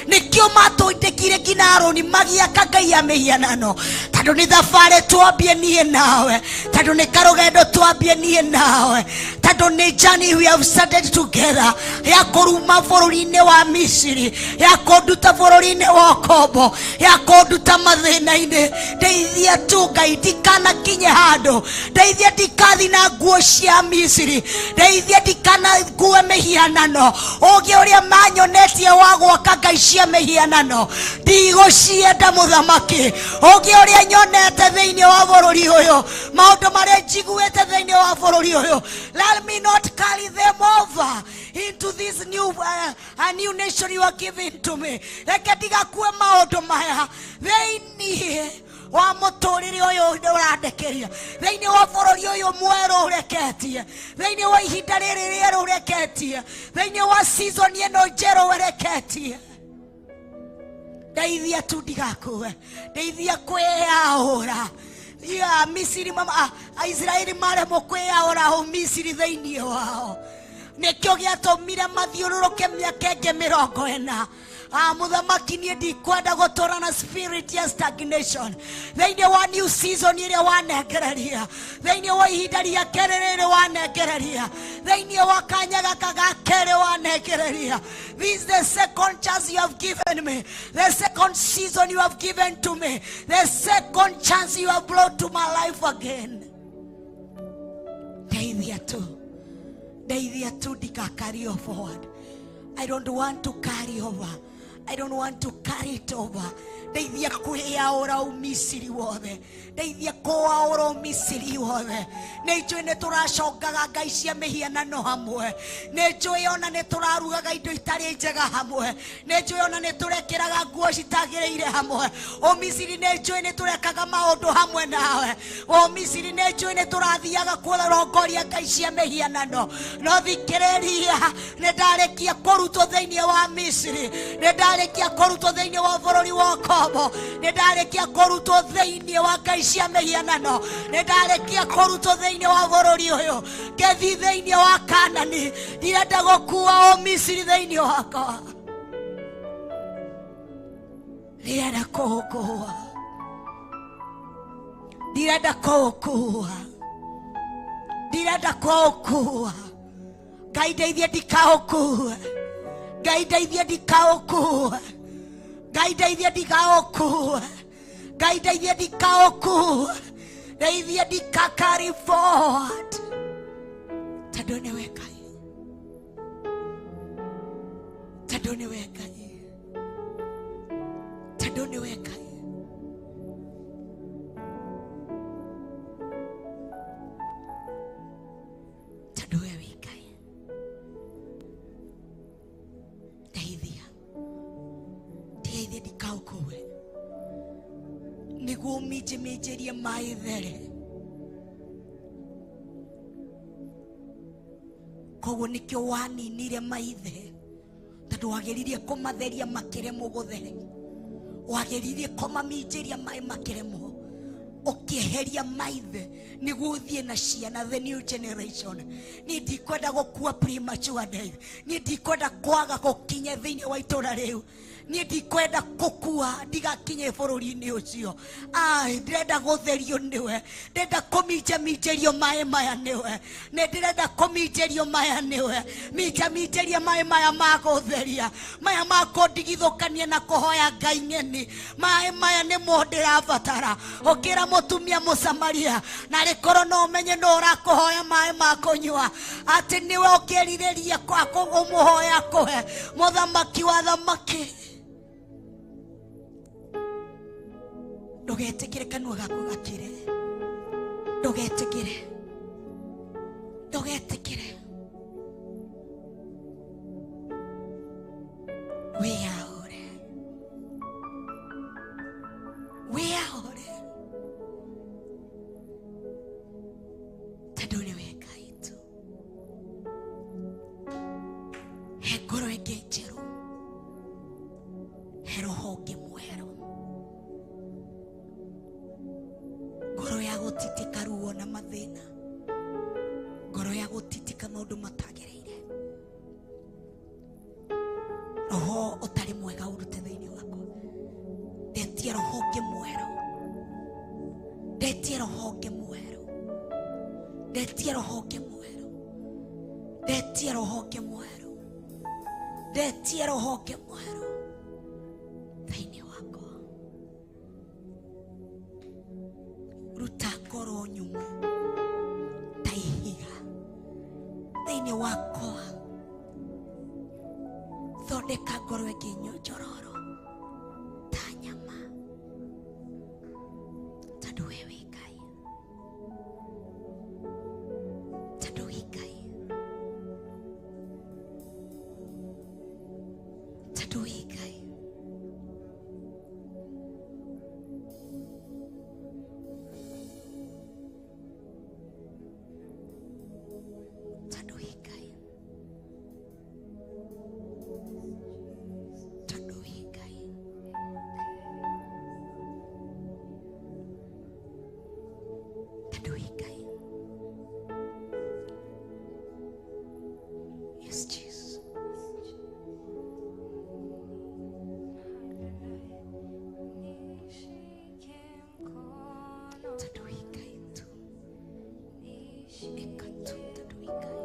Nĩkĩo matũndĩkire nginya Aroni magĩaka ngai ya mĩhianano, tondũ nĩ thabarĩ twambie niĩ nawe, tondũ nĩ karũgendo twambie niĩ nawe, tondũ nĩ journey we have started together ya kũruma bũrũri-inĩ wa Misiri, ya kũnduta bũrũri-inĩ wa ũkombo, ya kũnduta mathĩna-inĩ. Ndeithia tu Ngai ndikanakinye handũ, ndeithia ndikathi na nguo cia Misiri, ndeithia ndikanague mĩhianano, ũgĩ ũrĩa manyonetie wa gwaka ngai cia mĩhianano ndigũcienda mũthamaki, ũgĩ ũrĩa nyonete thĩinĩ wa bũrũri ũyũ, maũndũ marĩa njiguĩte thĩinĩ wa bũrũri ũyũ, let me not carry them over into this new a new nation you are giving to me. Reke ndigakue maũndũ maya thĩinĩ wa mũtũrĩre ũyũ ũrandekeria, thĩinĩ wa bũrũri ũyũ mwerũ ũreketie, thĩinĩ wa ihinda rĩrĩ rĩerũ ũreketie, thĩinĩ wa season ĩno njerũ ũreketie. Ndeithia tu ndigakue, ndeithia kwĩyaũra. Ya Misiri mama, Aisiraeli maremwo kwĩyaũra o Misiri thĩinĩ wao, nĩkĩo gĩatũmire mathiũrũrũke mĩaka ĩngĩ 40. Mũthamaki, niĩ ndikwenda gũtũra na spirit ya stagnation thĩinĩ wa new season ĩrĩa wanengereria, thĩinĩ wa ihinda rĩa kerĩ rĩrĩ wanengereria, thĩinĩ wa kanya gaka ga kerĩ wanengereria. This is the second chance you have given me, the second season you have given to me, the second chance you have brought to my life again. Ndeithia tu, ndeithia tu ndikacarry forward. I don't want to carry over. I don't want to carry it over. Ndeithia kwĩyaũra Ũmisiri wothe. Ndeithia kũwaũra Ũmisiri wothe. Nĩ njũĩ nĩ tũracongaga ngai cia mĩhianano hamwe. Nĩ njũĩ ona nĩ tũrarugaga indo itarĩ njega hamwe. Nĩ njũĩ ona nĩ tũrekĩraga nguo citagĩrĩire hamwe. Ũmisiri nĩ njũĩ nĩ tũrekaga maũndũ hamwe nawe. Ũmisiri nĩ njũĩ nĩ tũrathiaga kũrongoria ngai cia mĩhianano. No thikĩrĩria, nĩ ndarĩkia kũrutwo thĩinĩ wa Misiri. Nĩ ndarĩkia kũrutwo thĩinĩ wa bũrũri wa ũkombo. Nĩ ndarĩkia kũrutwo thĩinĩ wa ngai cia mĩhianano. Nĩ ndarĩkia kũrutwo thĩinĩ wa bũrũri ũyũ ngĩthiĩ thĩinĩ wa Kanani. Ndirenda gũkua Ũmisiri thĩinĩ wakwa. Ndirenda kũũkua. Ndirenda kũũkua. Ndirenda kũũkua. Ngai ndeithie ndikaũkue. Ngai ndeithie ndikaũkue. Ngai ndeithie ndikaũkue. Ngai ndeithie ndikaũkue. Ndeithie ndika carry forward. Tondũ nĩwe Ngai. Tondũ nĩwe Ngai. Tondũ nĩwe Ngai. Tondũ we wĩ Ngai. Ndeithia. Ndeithie ndikaũkue. Nĩguo ũminjĩminjĩrie maĩ there. Koguo nĩkĩo waninire maithe. Tondũ wageririe kũmatheria makĩremwo gũthera. Wageririe kũmaminjĩria maĩ makĩremwo. Ũkĩeheria maithe nĩguo ũthiĩ na ciana, the new generation. Niĩ ndikwenda gũkua premature death. Niĩ ndikwenda kwaga gũkinya thĩinĩ wa itũra rĩu. Niĩ ndikwenda gũkua ndigakinye bũrũri-inĩ ũcio. Ai, ndĩrenda gũtherio nĩwe. Ndĩrenda kũminjaminjĩrio maĩ maya nĩwe. Nĩ ndĩrenda kũminjĩrio maya nĩwe. Minjaminjĩria maĩ maya ma gũtheria. Maya ma kũndigithũkania na kũhoya ngai ng'eni. Maĩ maya nĩmo ndĩrabatara. Ũkĩra mũtumia Mũsamaria, na rĩkorwo no ũmenye no ũrakũhoya maĩ ma kũnyua, atĩ nĩwe ũkĩrirĩria ũmũhoya akũhe. Mũthamaki wa thamaki. Ndũgetĩkĩre kanua gaku gakire. Ndũgetĩkĩre. Ndũgetĩkĩre. Wĩyaũre. Wĩyaũre. Tondũ nĩwe Ngai tu. He ngoro ĩngĩ njerũ. He roho ũngĩ mwerũ. Ngoro ya gũtitika ruo na mathĩna. Ngoro ya gũtitika maũndũ matagĩrĩire. Roho ũtarĩ mwega ũrute thĩinĩ wakwa. Ndetie roho ũngĩ mwerũ. Ndetie roho ũngĩ mwerũ. Ndetie roho ũngĩ mwerũ. Ndetie roho ũngĩ mwerũ. Ndetie roho ũngĩ mwerũ thĩinĩ wakwa. Ruta ngoro nyũmũ ta ihiga thĩinĩ wakwa. Thondeka ngoro ĩngĩ njororo ta nyama. Tondũ we wĩ Ngai. Tondũ wĩ Ngai. Tondũ wĩ Ngai. Tondũ wĩ Ngai. Tondũ wĩ Ngai. Tondũ wĩ Ngai. Yes, Jesus. Tondũ wĩ Ngai tu. Ĩka tu tondũ wĩ Ngai.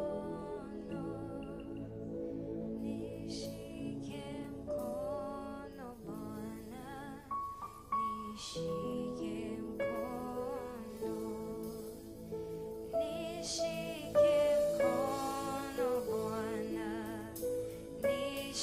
Nishike mkono Bwana, nishike mkono, nishike mkono Bwana, nishike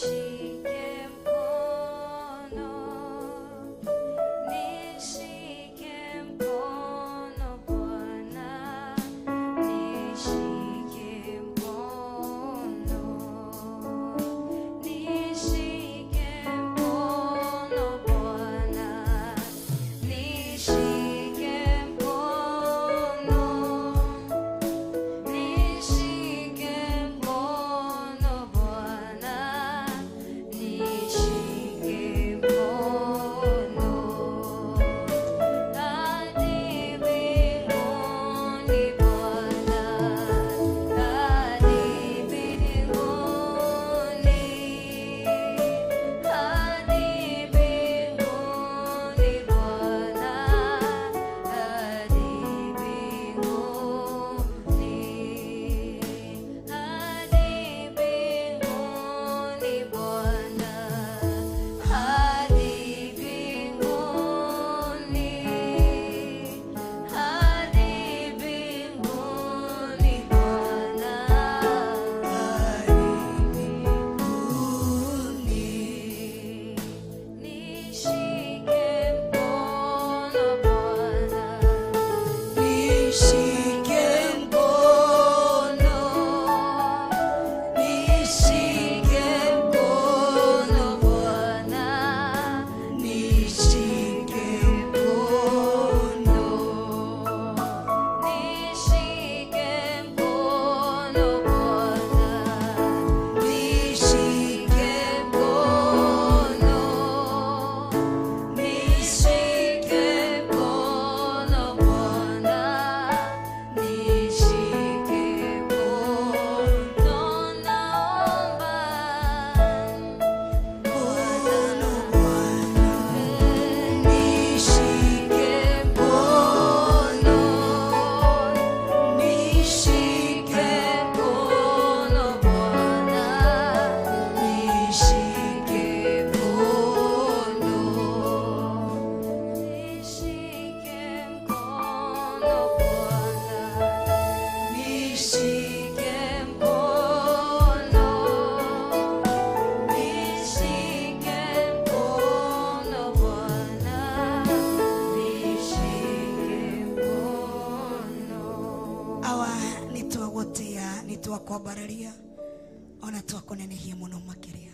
Nishike mkono, nishike mkono Bwana, nishike mkono, nishike mkono Bwana, nishike mkono, nishike mkono Bwana, nishike mkono, naomba mkono Bwana, nishike mkono, nishike mkono Bwana, nishike mkono, nishike mkono Bwana, nishike mkono, nishike mkono Bwana, nishike mkono. Awa nitwagũtĩa nĩtwakwambararia ona twakũnenehia mũno makĩria.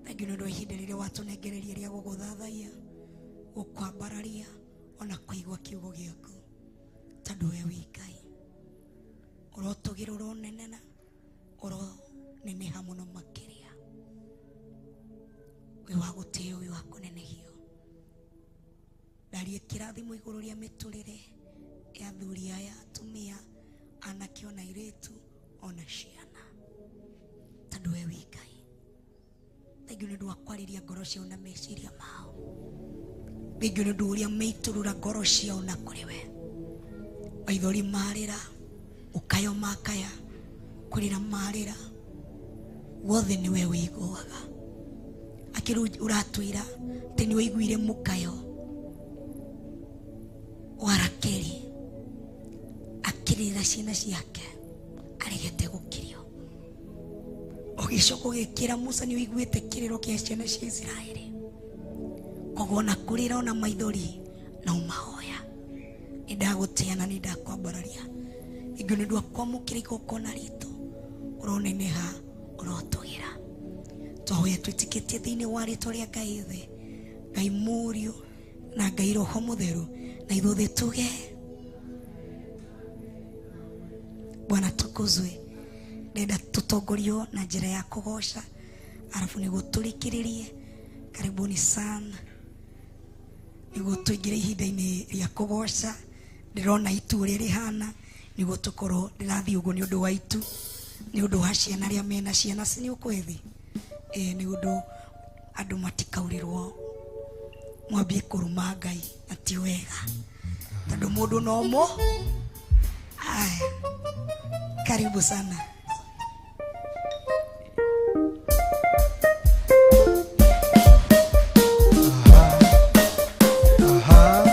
Thengiũ nĩ ũndũ wa ihinda rĩrĩa watũnengereria rĩa gũgũthathaiya, gũkwambararia ona kũigua kiugo gĩaku, tondũ we wĩ Ngai ũrotũgĩra, ũronenena, ũroneneha mũno makĩria. Wĩ wa gũtĩo, wĩ wa kũnenehio. Ndarie kĩrathimo igũrũ rĩa mĩtũrĩre ya athuri aya, atumia, anake ona airĩtu ona ciana, tondũ we wĩ Ngai. Thengiũ nĩ ũndũ wa kwarĩria ngoro ciao na meciria mao. Thengiũ nĩ ũndũ ũrĩa meitũrũra ngoro ciao na kũrĩ we. Maithori marĩra, ũkayo makaya, kũrĩra marĩra, wothe nĩwe wĩiguaga. Akĩrĩ ũratwĩra atĩ nĩ waiguire mũkayo wa Rakeli akĩrĩra ciana ciake aregete gũkirio. Ũgĩcoka ũgĩkĩra Musa nĩ ũiguĩte kĩrĩro kĩa ciana cia Isiraeli. Koguo ona kũrĩra ona maithori na ũmahoya. Nĩ ndagũtĩa na nĩ ndakwambararia. Thengiũ nĩ ũndũ wa kwamũkĩra igongona ritũ, ũroneneha, ũrotũgĩra. Twahoya twĩtĩkĩtie thĩinĩ wa rĩtwa rĩa Ngai Ithe, Ngai Mũriũ na Ngai Roho Mũtheru, na ithuothe tuge Bwana tukuzwe. Ndenda tutongorio na njĩra ya kũgoca, arabu nĩguo tũrĩkĩrĩrie. Karibuni sana, nĩguo tũingĩre ihinda-inĩ rĩa kũgoca. Ndĩrona itu ũrĩa rĩhana, nĩguo tũkorwo ndĩrathiĩ ũguo nĩ ũndũ wa itu, nĩ ũndũ wa ciana arĩa mena ciana, si nĩ ũkwĩthi nĩ ũndũ andũ matikaurĩrwo mwambie kũruma Ngai na ti wega, tondũ mũndũ no mũ. Aya, karibu sana. Aha.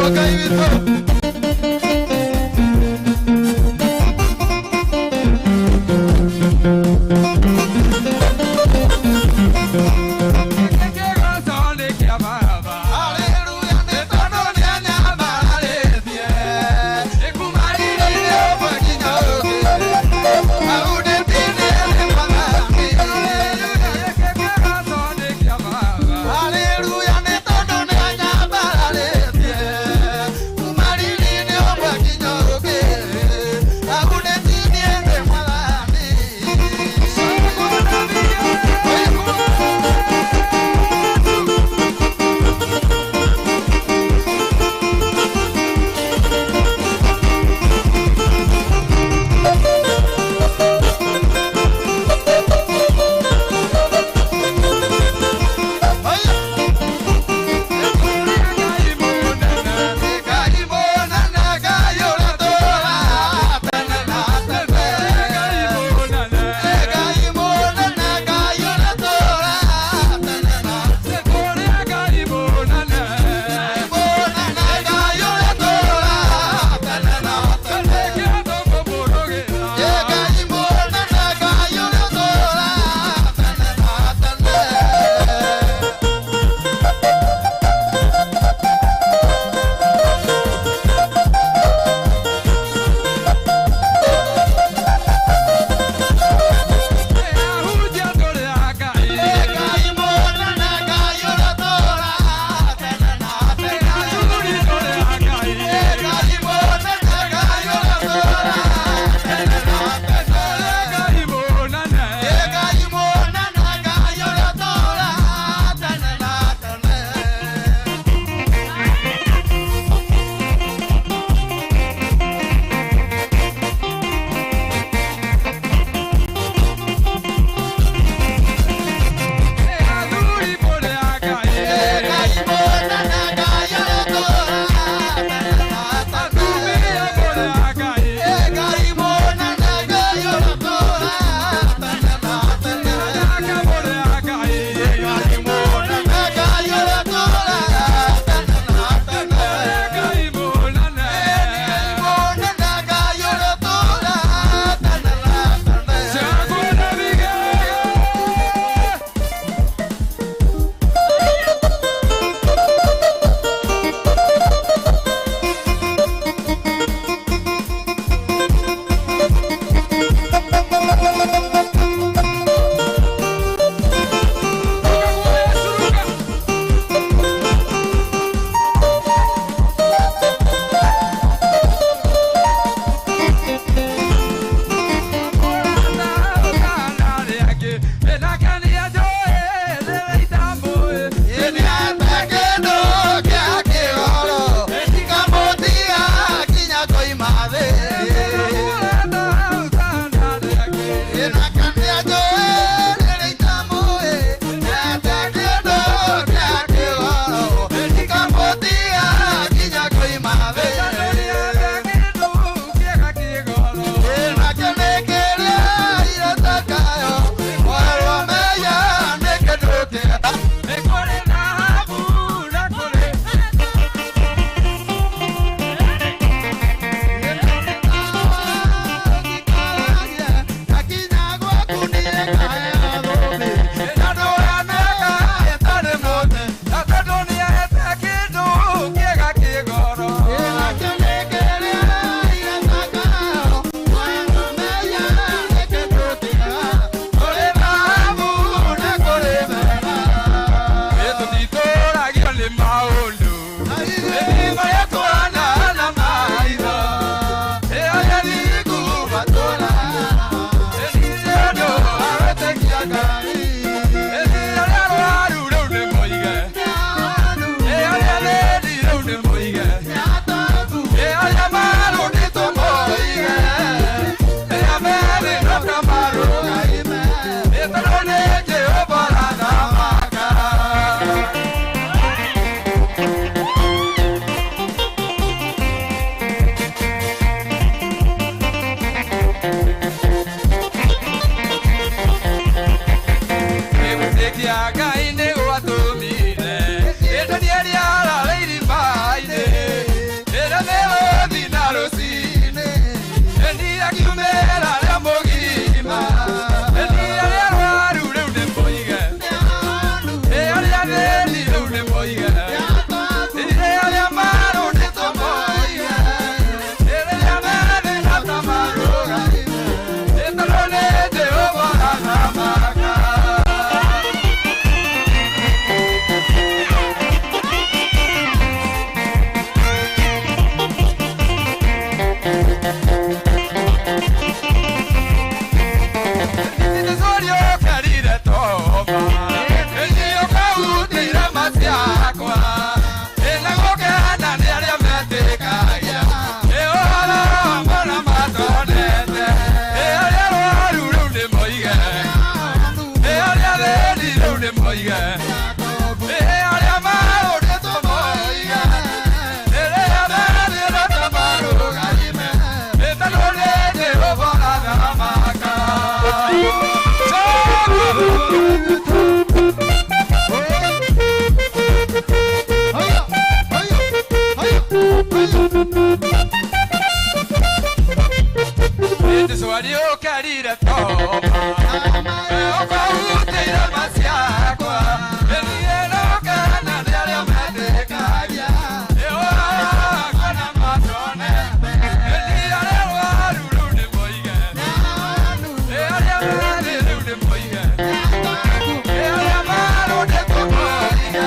Ngai witũ. Waliũkarire toma ũkahutĩire maciakwa ĩniĩrũkana nĩ arĩa metĩkagia ĩwakona matone ĩni arĩa rwaru rĩu nĩ moige ĩ arĩa marĩ rĩu nĩ moige ĩ arĩa marũndĩtwo moige.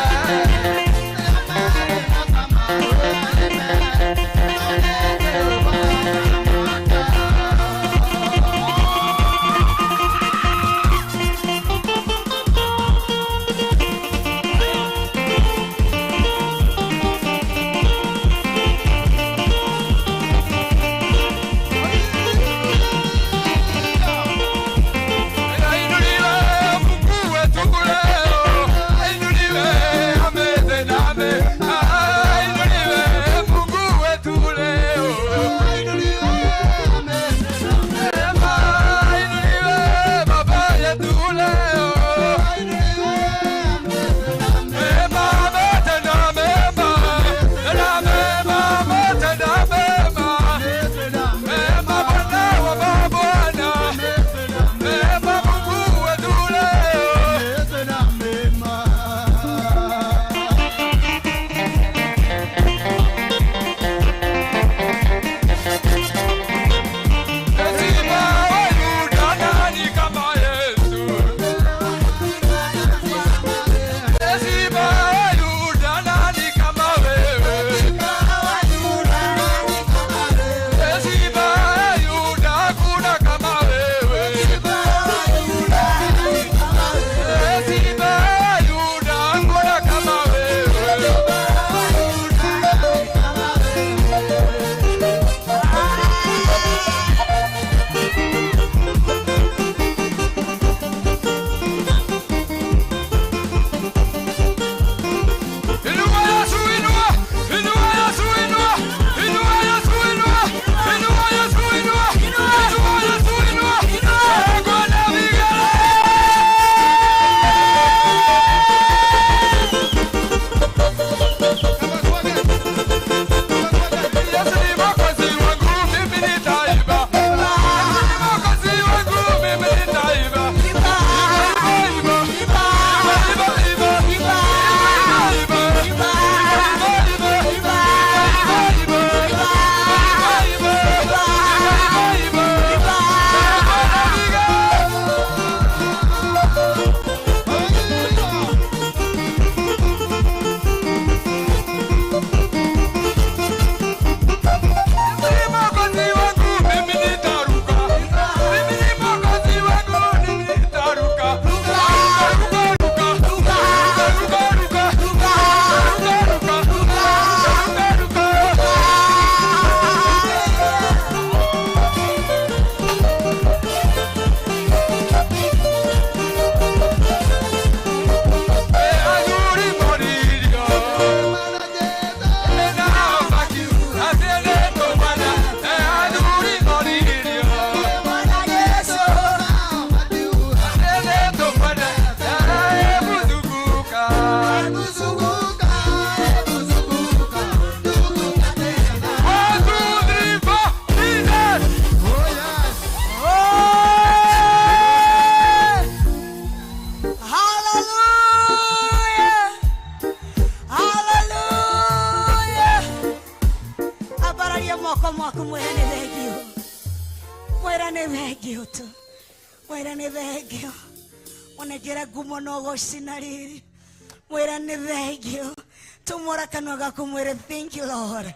Thank you, Lord.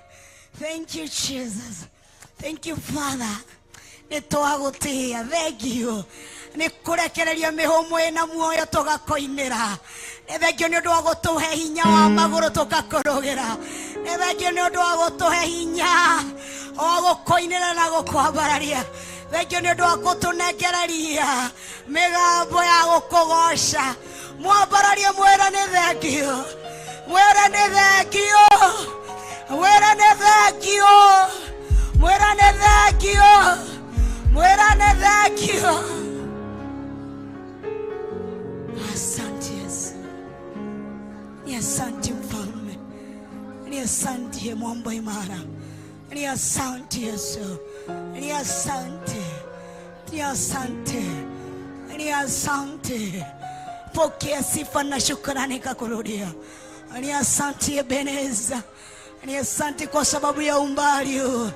Thank you, Jesus. Thank you, Father. Nĩtwagũtĩĩa, thank you. Nĩ kũrekereria mĩhũmũ ĩna muoyo tũgakũinĩra. Nĩ thengio nĩ ũndũ wa gũtũhe hinya wa magũrũ tũgakũrũgĩra. Nĩ thengio nĩ ũndũ wa gũtũhe hinya wa gũkũinĩra na gũkwambararia. Thengio nĩ ũndũ wa gũtũnengereria mĩgambo ya gũkũgoca. Mwambararie mwĩre nĩ thengio. Mwĩre nĩ thengio. Mwĩre nĩ thengio. Mwĩre nĩ thengio. Mwĩre nĩ thengio. Asante Yesu. Ni asante mfalme. Ni asante mwamba imara. Ni asante Yesu. Ni asante. Ni asante, ni asante. Pokea sifa na shukrani kakurudia. Ni asante Ebeneza, ni asante kwa sababu ya umbali huu.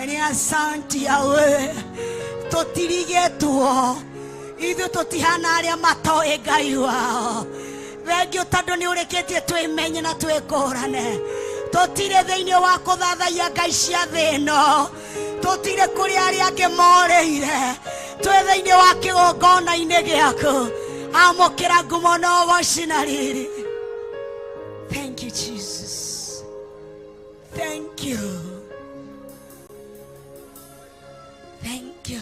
Ni asante Yawe, tutirigetwo ithuĩ tũtihana arĩa matoĩ Ngai wao. Thengio tondũ nĩ ũrĩkĩtie twĩmenye na twĩkũrane. Tũtirĩ thĩinĩ wa kũthathaiya ngai cia thĩ ĩno, tũtirĩ kũrĩ arĩa angĩ morĩire, twĩ thĩinĩ wa kĩgongona-inĩ gĩaku. Amũkĩra ngumo na ũgoci na riri. Thank you, Jesus. Thank you. Thank you.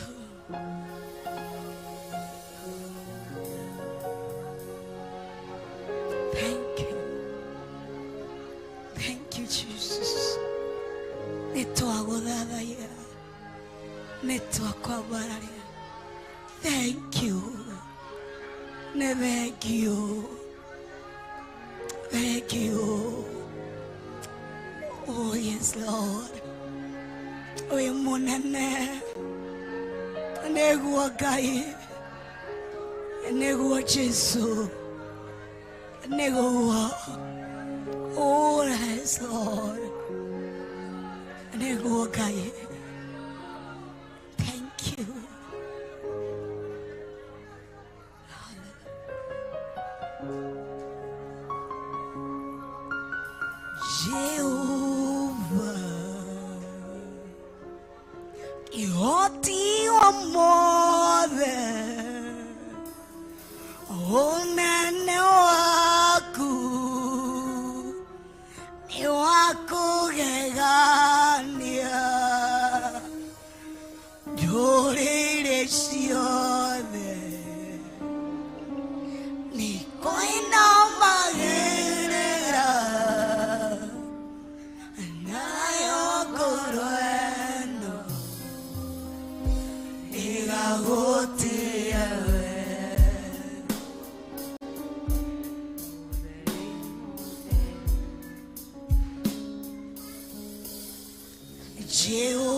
Thank you. Thank you, Jesus. Nĩtwagũthathaiya, nĩtwakwambararia. Thank you. Nĩ thank you. Thank you. Oh, yes, Lord. Wĩ mũnene. Nĩguo Ngai, nĩguo Jesu, nĩguo. Oh, yes, Lord. Nĩguo Ngai. Thank you. Jehovah, Ihoti wa mothe, unene waku, ni wakugegania, ndũrĩrĩ ciothe, nĩkũinamagĩrĩra, nayo ngoro ĩno ĩgagũtĩĩa we.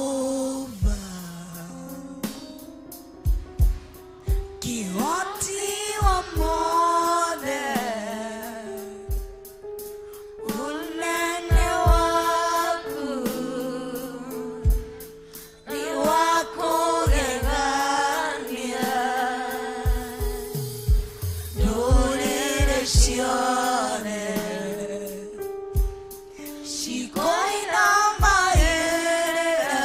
Jehovah, Kihoti wa mothe, unene waku ni wakugegania, ndũrĩrĩ ciothe cikoinamagĩrĩra,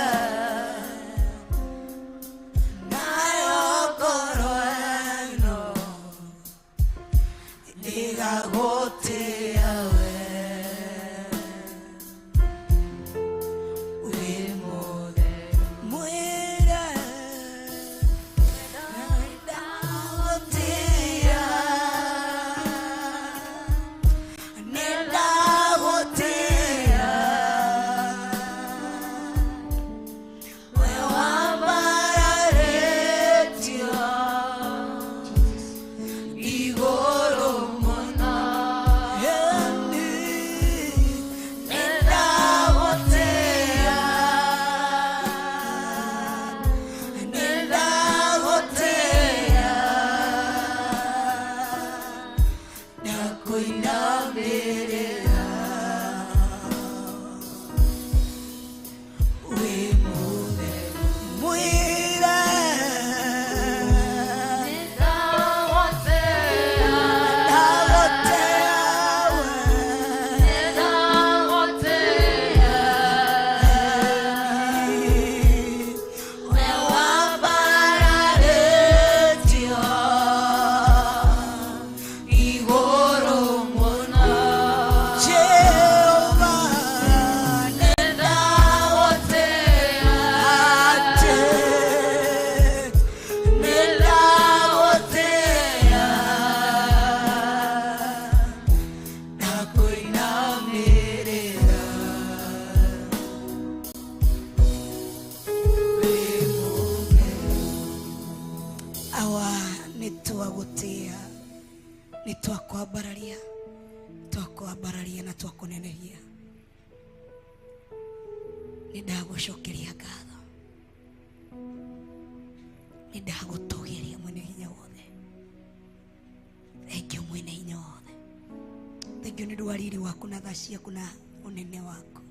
Nĩ ndagũtũgĩria mwene hinya wothe. Thengiũ mwene hinya wothe. Thengiũ nĩ ũndũ wa riri waku na tha ciaku na ũnene waku.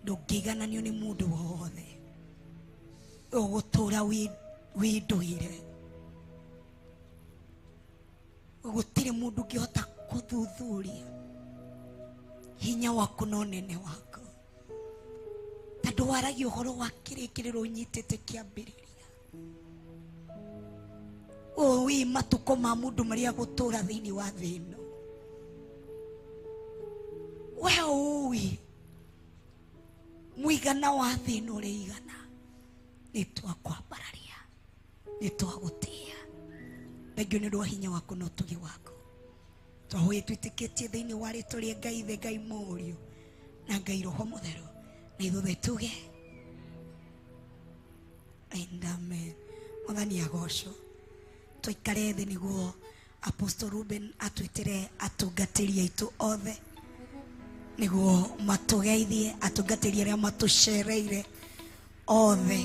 Ndũngĩigananio nĩ mũndũ wothe. Ũgũtũra wĩndũire. Gũtirĩ mũndũ ũngĩhota kũthuthuria hinya waku na ũnene waku. Tondũ waragia ũhoro wa kĩrĩkĩrĩro ũnyitĩte kĩambĩrĩria. Ũĩ matukũ ma mũndũ marĩa agũtũra thĩinĩ wa thĩ ĩno. We ũĩ mũigana wa thĩ ĩno ũrĩa ĩigana. Nĩ twakwambararia, nĩ twagũtĩĩa. Thengiũ nĩ ũndũ wa hinya waku na ũtugi waku. Twahoya twĩtĩkĩtie thĩinĩ wa rĩtwa rĩa Ngai Ithe, Ngai Mũriũ na Ngai Roho Mũtheru, na ithuothe tuge and amen. Mwathani agocwo. Tũikare thĩ nĩguo Apostle Ruben atwĩtĩre atungatĩri aitũ othe nĩguo matũgeithie, atungatĩri arĩa matũcereire othe.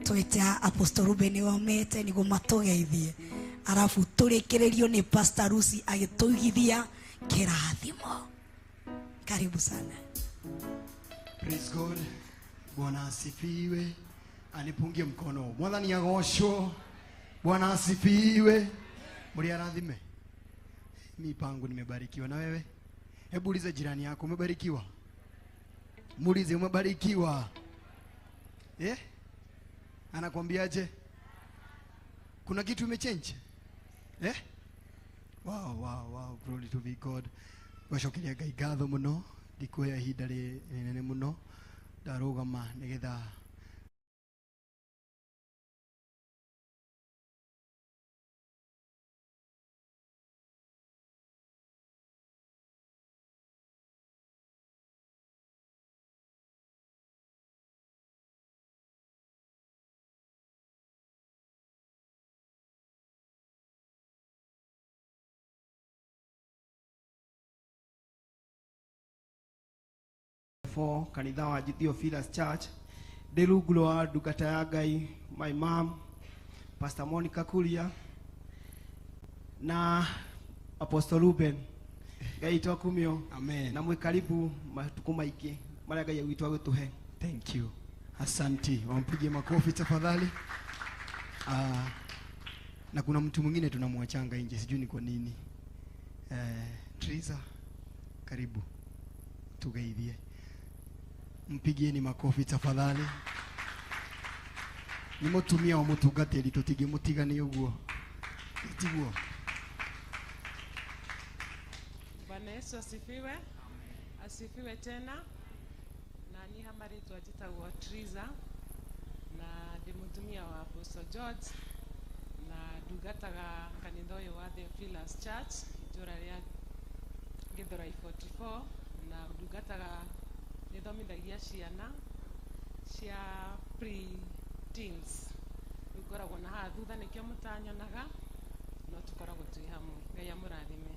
Twĩte Apostle Ruben wamete nĩguo matũgeithie, arabu tũrĩkĩrĩrio nĩ Pastor Lucy agĩtũigithia kĩrathimo. Karibu sana. Praise God. Bwana asifiwe. Anipungie mkono. Mwathani agocwo. Bwana asifiwe. Muri arathime. Mi pangu nimebarikiwa na wewe. Hebu ulize jirani yako, umebarikiwa? Muulize umebarikiwa. Eh? Anakuambiaje? Kuna kitu imechange? Eh? Wow, wow, wow, glory to be God. Gwacokeria Ngai ngatho muno, ndikuoya ihinda rĩnene muno, ndarũgama nĩgetha for kanitha wa Theophilus Church ndĩ rungu rwa ndungata ya Ngai my mom Pastor Monica Kuria na Apostle Ruben. Ngai witũ akumio. Amen. Na mwĩ karibu matukũ maingĩ marĩa Ngai witũ agũtũhe. Thank you. Asanti. Wampigie makofi tafadhali. Na kuna mtu mwingine tunamwachanga nje, sijui ni kwa nini. Triza, karibu. Tugeithie. Mpigieni makofi tafadhali. Ni mutumia wa mutungatĩri tũtingĩmũtigania ũguo. Tiguo. Bwana Yesu asifiwe. Asifiwe tena. Na ni hama rĩtwa njĩtagwo Triza na ndĩ mũtumia wa Apostle George na ndungataga kanitha ũyũ wa Theophilus Church itũũra rĩa Githurai 44 na ndungataga nĩthomithagia ciana cia pre-teens. Rĩu ngoragwo na haha thutha nĩkĩo mũtanyonaga no tũkoragwo twĩ hamwe. Ngai amũrathime.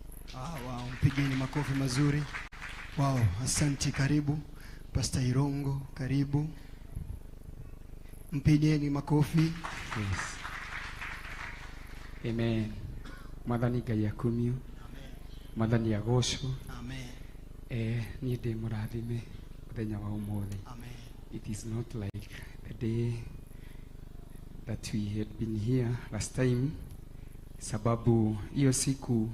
Wow, mpigeni makofi mazuri. Wow, asanti, karibu. Pastor Irongo, karibu. Mpigeni makofi. Yes. Amen. Mwathani Ngai akumio. Mwathani agocwo. Amen. Niĩ ndĩ mũrathime mũthenya wa ũmũthĩ. Amen. It is not like the day that we had been here last time, sababu hiyo siku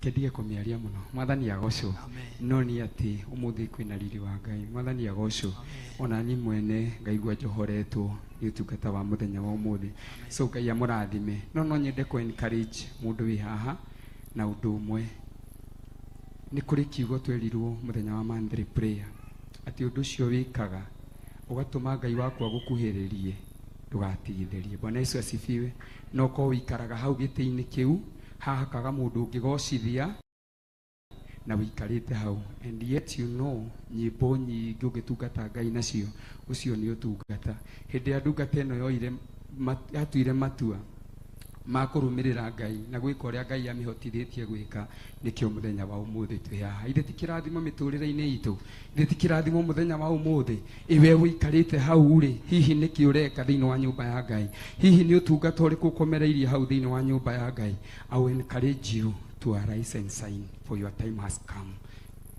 kendige kũmĩaria mũno. Mwathani agocwo. Amen. No nĩ atĩ ũmũthĩ kwĩna riri wa Ngai. Mwathani agocwo. Ona niĩ mwene ngaigua njohoretwo nĩ ũtungata wa mũthenya wa ũmũthĩ. So Ngai amũrathime. No nyende kũ encourage mũndũ wĩ haha na ũndũ ũmwe. Nĩ kũrĩ kiugo twerirwo mũthenya wa monthly prayer atĩ ũndũ ũcio wĩkaga ũgatũma Ngai waku agũkuhĩrĩrie, ndũgatigithĩrie. Bwana Yesu asifiwe. No korwo wĩikaraga hau gĩtĩ-inĩ kĩu, haha kaga mũndũ ũngĩgocithia na wĩikarĩte hau, and yet you know nyĩmbo nyingĩ ũngĩtungata Ngai nacio, ũcio nĩ ũtungata. Hĩndĩ ya ndungata ĩno yoire yatuire matua ma kũrũmĩrĩra Ngai na gwĩka ũrĩa Ngai amĩhotithĩtie gwĩka nĩkĩo mũthenya wa ũmũthĩ twĩ haha. Ithe ti kĩrathimo mĩtũrĩre-inĩ itũ, ithe ti kĩrathimo mũthenya wa ũmũthĩ. Iwe ũikarĩte hau rĩ, hihi nĩkĩ ũreka thĩinĩ wa nyũmba ya Ngai? Hihi nĩ ũtungata ũrĩkũ ũkomereirie hau thĩinĩ wa nyũmba ya Ngai? I will encourage you to arise and shine, for your time has come.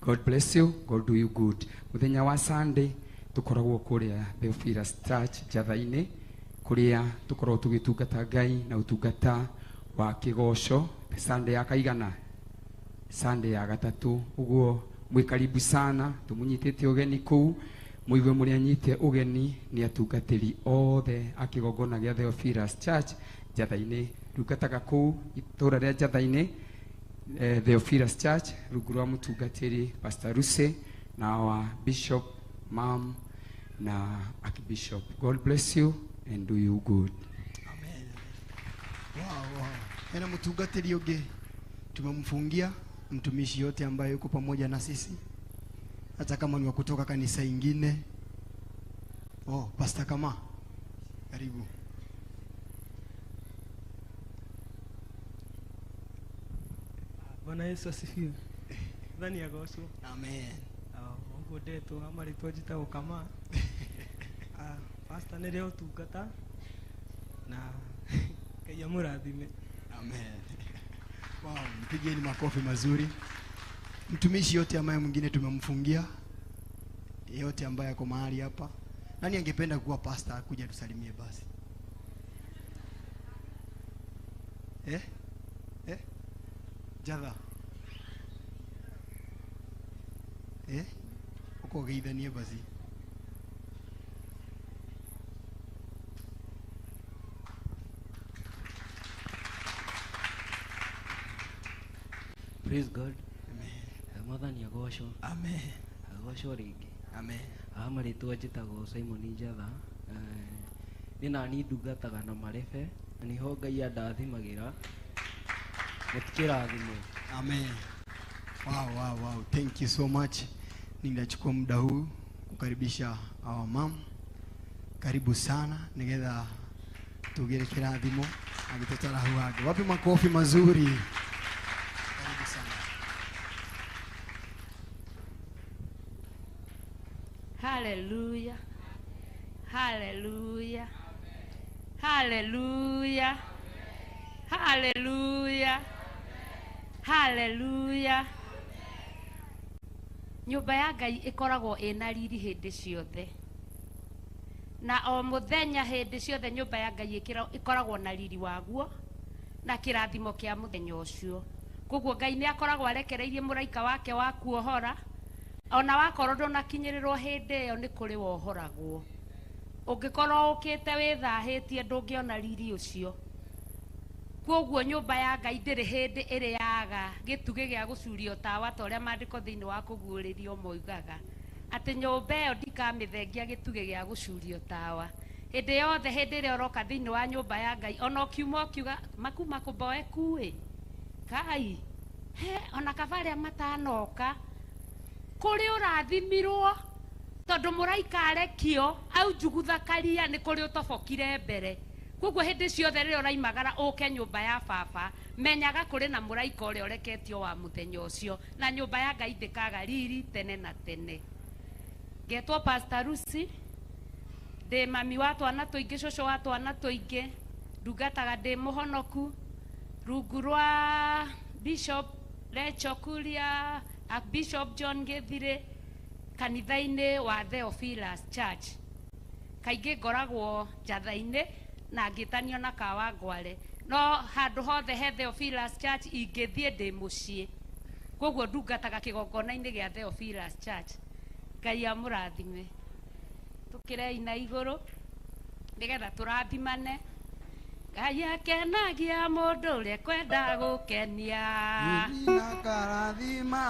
God bless you, God do you good. Mũthenya wa Sunday tũkoragwo kũrĩa Theophilus Church Njatha-inĩ, kũrĩa tũkoragwo tũgĩtungata Ngai na ũtungata wa kĩgoco. Sunday ya kaigana, Sunday ya gatatũ. Ũguo mwĩ karibu sana, tũmũnyitĩte ũgeni kũu, mũigue mũrĩ anyite ũgeni nĩ atungatĩri othe a kĩgongona gĩa Theophilus Church Njatha-inĩ. Ndungataga kũu itũra rĩa Njatha-inĩ, Theophilus Church, rungu rwa mũtungatĩri Pastor Ruse na wa Bishop Mam na Archbishop. God bless you and do you good. Amen. Wow, wow. Hena mtungatĩri ũngĩ tumemfungia mtumishi yote ambaye yuko pamoja na sisi, hata kama ni wa kutoka kanisa ingine. Oh, Pastor Kama, karibu. Bwana Yesu asifiwe. Dhani ya gosu. Amen. Ũguo ndetwo marĩtwa njĩtagwo Kama. Pastor nĩrĩo ũtungata na Ngai amũrathime. Amen. Wow, mpigieni makofi mazuri. Mtumishi yote ambaye mwingine tumemfungia, yote ambaye ako mahali hapa. Nani angependa kuwa pastor akuja tusalimie basi? Eh? Eh? Jatha. Eh? Uko geithanie basi. Praise God. Amen. Mwathani agocwo. Amen. Agocwo rĩngĩ. Amen. Haha marĩtwa njĩtagwo Simon Njatha. Niĩ nani ndungataga na marebe, na nĩho Ngai andathimagĩra. Mũtikĩrathimwo. Amen. Wow, wow, wow. Thank you so much. Ninachukua muda huu kukaribisha our mom. Karibu sana nigetha tugire kirathimo agitutarahu wake. Wapi makofi mazuri. Karibu sana. Hallelujah. Hallelujah. Hallelujah. Hallelujah. Hallelujah. Nyũmba ya Ngai ĩkoragwo ĩna riri hĩndĩ ciothe, na o mũthenya hĩndĩ ciothe nyũmba ya Ngai ĩkoragwo na riri waguo na kĩrathimo kĩa mũthenya ũcio. Koguo Ngai nĩ akoragwo arekereirie mũraika wake wa kuohora, ona wakorwo ndũnakinyĩrĩrwo hĩndĩ ĩyo nĩ kũrĩ wohoragwo. Ũngĩkorwo ũkĩte wĩthahĩtie ndũngĩona riri ũcio. Koguo nyũmba ya Ngai ndĩrĩ hĩndĩ ĩrĩ yaga gĩtugĩ gĩa gũcurio tawa ta ũrĩa maandĩko thĩinĩ wa kũguũrĩrio moigaga, atĩ nyũmba ĩyo ndikamĩthengia gĩtugĩ gĩa gũcurio tawa. Hĩndĩ yothe hĩndĩ ĩrĩa ũroka thĩinĩ wa nyũmba ya Ngai, ona ũkiuma ũkiuga makuma kũmboe kuĩ kai he, ona kaba arĩa matanoka kũrĩ ũrathimirwo, tondũ mũraika arekio aunjuguthakaria nĩ kũrĩ ũtobokire mbere. Koguo hĩndĩ ciothe rĩrĩa ũraimagara ũke nyũmba ya baba, menyaga kũrĩ na mũraika ũrĩa ũreketio wa mũthenya ũcio, na nyũmba ya Ngai ndĩkaga riri tene na tene. Ngetwo Pastor Lucy, ndĩ mami wa twana tũingĩ, cũcũ wa twana tũingĩ, ndungataga ndĩ mũhonoku rungu rwa Bishop Recho Kuria, Archbishop John Githire, kanitha-inĩ wa Theophilus Church. Kaingĩ ngoragwo Njatha-inĩ na ngĩtanio na Kawangware, no handũ hothe he Theophilus Church ingĩthiĩ ndĩ mũciĩ. Koguo ndungataga kĩgongona-inĩ gĩa Theophilus Church. Ngai amũrathime. Tũkĩrei na igũrũ nĩgetha tũrathimane. Ngai akenagia mũndũ ũrĩa kwenda gũkenia.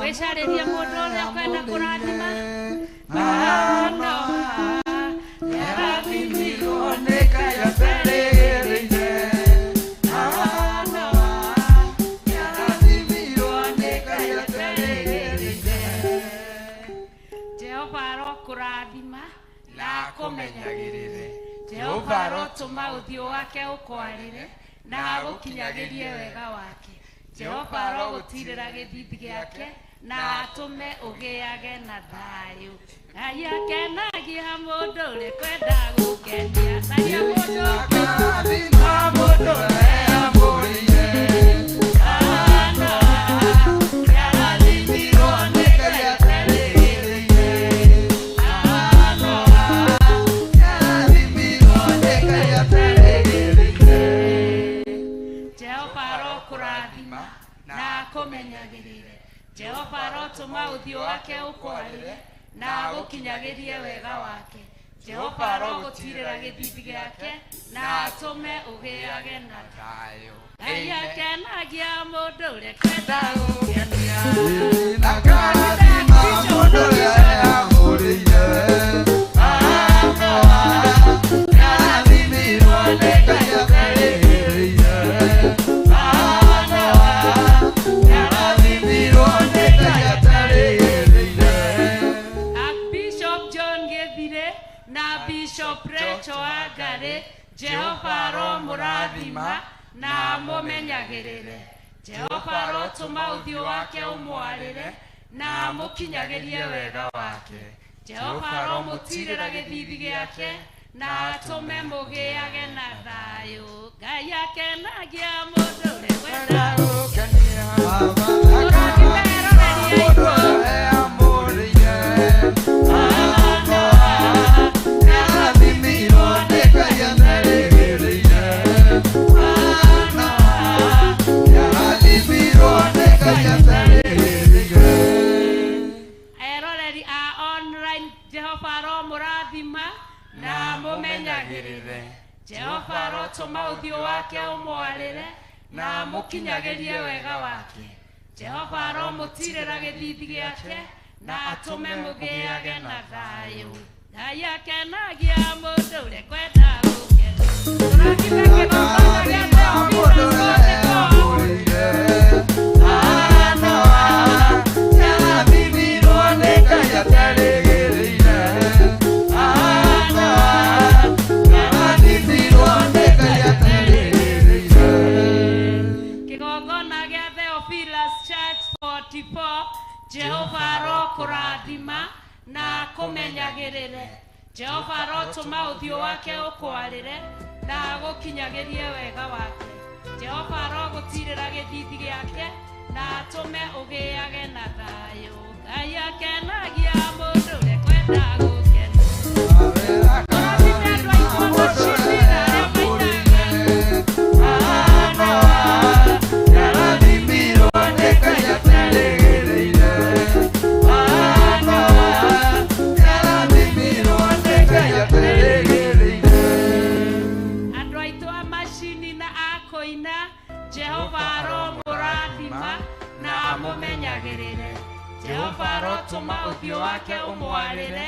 Wĩcarĩrie mũndũ ũrĩa kwenda kũrathima. Nĩarathimirwo nĩ Ngai aterĩgĩrĩire. Nĩarathimirwo nĩ Ngai aterĩgĩrĩire. Jehova arokũrathima na akũmenyagĩrĩre. Jehova arotũma ũthiũ wake ũkwarĩre na agũkinyagĩrie wega wake. Jehova arogũtirĩra gĩthithi gĩake na atũme ũgĩage na thayũ. Ngai akenagia mũndũ ũrĩa kwenda gũkenia. Tharia mũndũ Mũndũ ũrĩa nĩarathimirwo nĩ Ngai atarĩgĩrĩire. Nĩarathimirwo nĩ Ngai atarĩgĩrĩire. Jehova arokũrathima na akũmenyagĩrĩre. Jehova arotũma ũthiũ wake ũkwarĩre na agũkinyagĩrie wega wake. Jehova arogũtirĩra gĩthithi gĩake na atũme ũgĩage na thayũ. Ngai akenagia mũndũ ũrĩa kwenda gũkenia. Akarathima mũndũ ũrĩa eamũrĩire. Nĩarathimirwo nĩ Ngai atarĩgĩrĩire. Nĩarathimirwo nĩ Ngai atarĩgĩrĩire. Bishop John Gĩthire na Bishop Rachel Wangari, Jehova aromũrathima na amũmenyagĩrĩre. Jehova arotũma ũthiũ wake ũmwarĩre na amũkinyagĩrie wega wake. Jehova aromũtirĩra gĩthithi gĩake na atũme mũgĩage na thayũ. Ngai akenagia mũndũ ũrĩa kwenda gũkenia. Mũndũ ũrĩa eamũrĩire. Nĩarathimirwo nĩ Ngai atarĩgĩrĩire. Nĩarathimirwo nĩ Ngai atarĩgĩrĩire. Eroreri a online, Jehova aromũrathima na amũmenyagĩrĩre. Jehova arotũma ũthiũ wake ũmwarĩre na amũkinyagĩrie wega wake. Jehova aromũtirĩra gĩthithi gĩake na atũme mũgĩage na thayũ. Ngai akenagia mũndũ ũrĩa kwenda gũkenia. Tũrathime kĩgongona gĩa Mũndũ ũrĩa eamũrĩire. Nĩarathimirwo nĩ Ngai atarĩgĩrĩire. Nĩarathimirwo nĩ Ngai atarĩgĩrĩire. Kĩgongona gĩa Theophilus Church 44, Jehova arokũrathima na akũmenyagĩrĩre. Jehova arotũma ũthiũ wake ũkwarĩre na agũkinyagĩrie wega wake. Jehova arogũtirĩra gĩthithi gĩake na atũme ũgĩage na thayũ. Ngai akenagia mũndũ ũrĩa kwenda gũkenia. Tũrathime andũ aitũ a macini na arĩa mainaga. Nĩarathimirwo nĩ Ngai atarĩgĩrĩire. Nĩarathimirwo nĩ Ngai atarĩgĩrĩire. Andũ aitũ a macini na a kũina, Jehova aromũrathima na amũmenyagĩrĩre. Jehova arotũma ũthiũ wake ũmwarĩre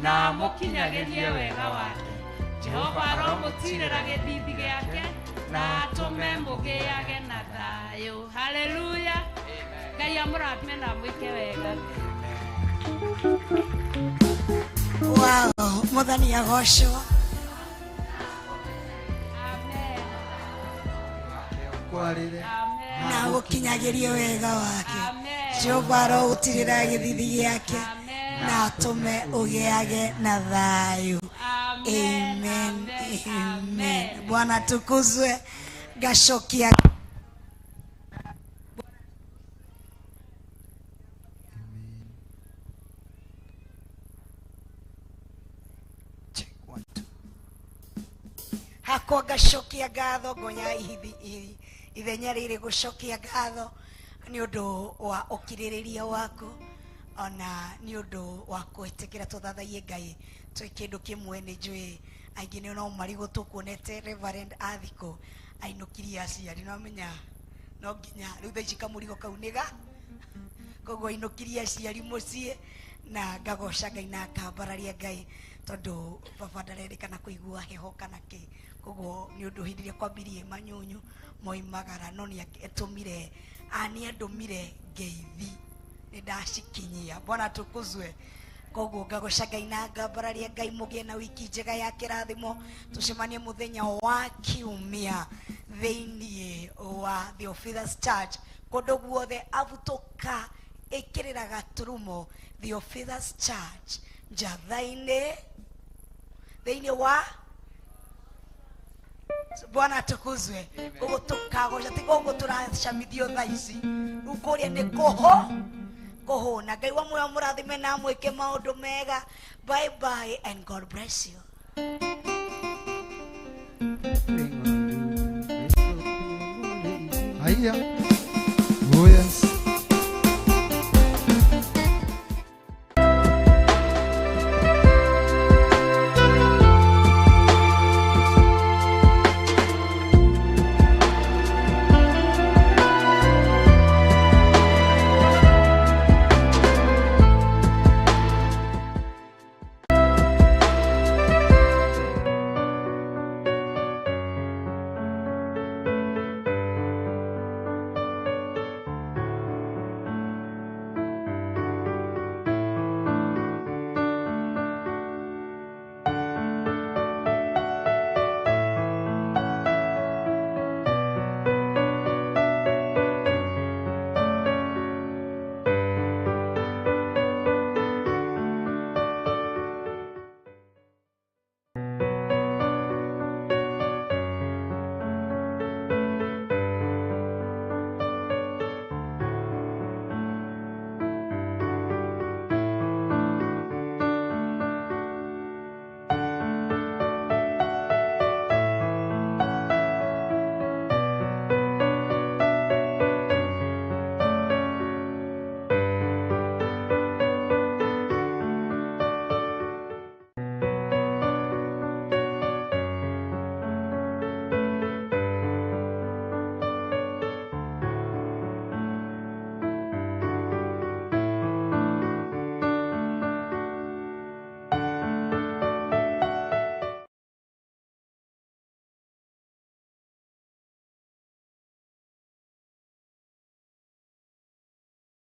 na amũkinyagĩrie wega wake. Jehova aromũtirĩra gĩthithi gĩake na atũme mũgĩage na thayũ. Haleluya. Ngai amũrathime na amwĩke wega. Wow, Mwathani agocwo. Kwarĩre. Na gũkinyagĩrie wega wake. Jehova arogũtirĩra gĩthithi gĩake na atũme ũgĩage na thayũ. Amen, amen. Bwana tukuzwe. Gacokia hakwa ngacokia ngatho ngonya ithenya rĩrĩ gũcokia ngatho nĩ ũndũ wa ũkirĩrĩria waku ona nĩ ũndũ wa gwĩtĩkĩra tũthathaiye Ngai twĩ kĩndũ kĩmwe. Nĩ njũĩ aingĩ nĩ no marigũ tũkuonete Reverend Athiko ainũkirie aciari, no menya no nginya rĩu thaa ici kamũrigo kau nĩga koguo ainũkirie aciari mũciĩ na ngagoca Ngai na ngambararia Ngai tondũ baba ndarerĩkana kũigua heho kana kĩ. Koguo nĩ ũndũ hĩndĩ ĩrĩa kwambirie manyunyu moimagara no nĩ atũmire nĩ andũmire ngeithi nĩ ndacikinyia. Bwana tukuzwe. Koguo ngagoca Ngai na ngambararia Ngai mugie na wiki njega ya kĩrathimo. Tucemanie muthenya wa kiumia thĩinĩ wa Theophilus Church kũndũ guothe abutuka ĩkĩrĩra gaturumo Theophilus Church Njatha-inĩ thĩinĩ wa Bwana atukuzwe. Koguo tukagoca ti koguo turacamithio thaa ici rĩu kũrĩa nĩ kũho kũhũna. Ngai wa muoyo mũrathime na amwĩke maũndũ mega. Bye bye and God bless you. Haya. Oh yes.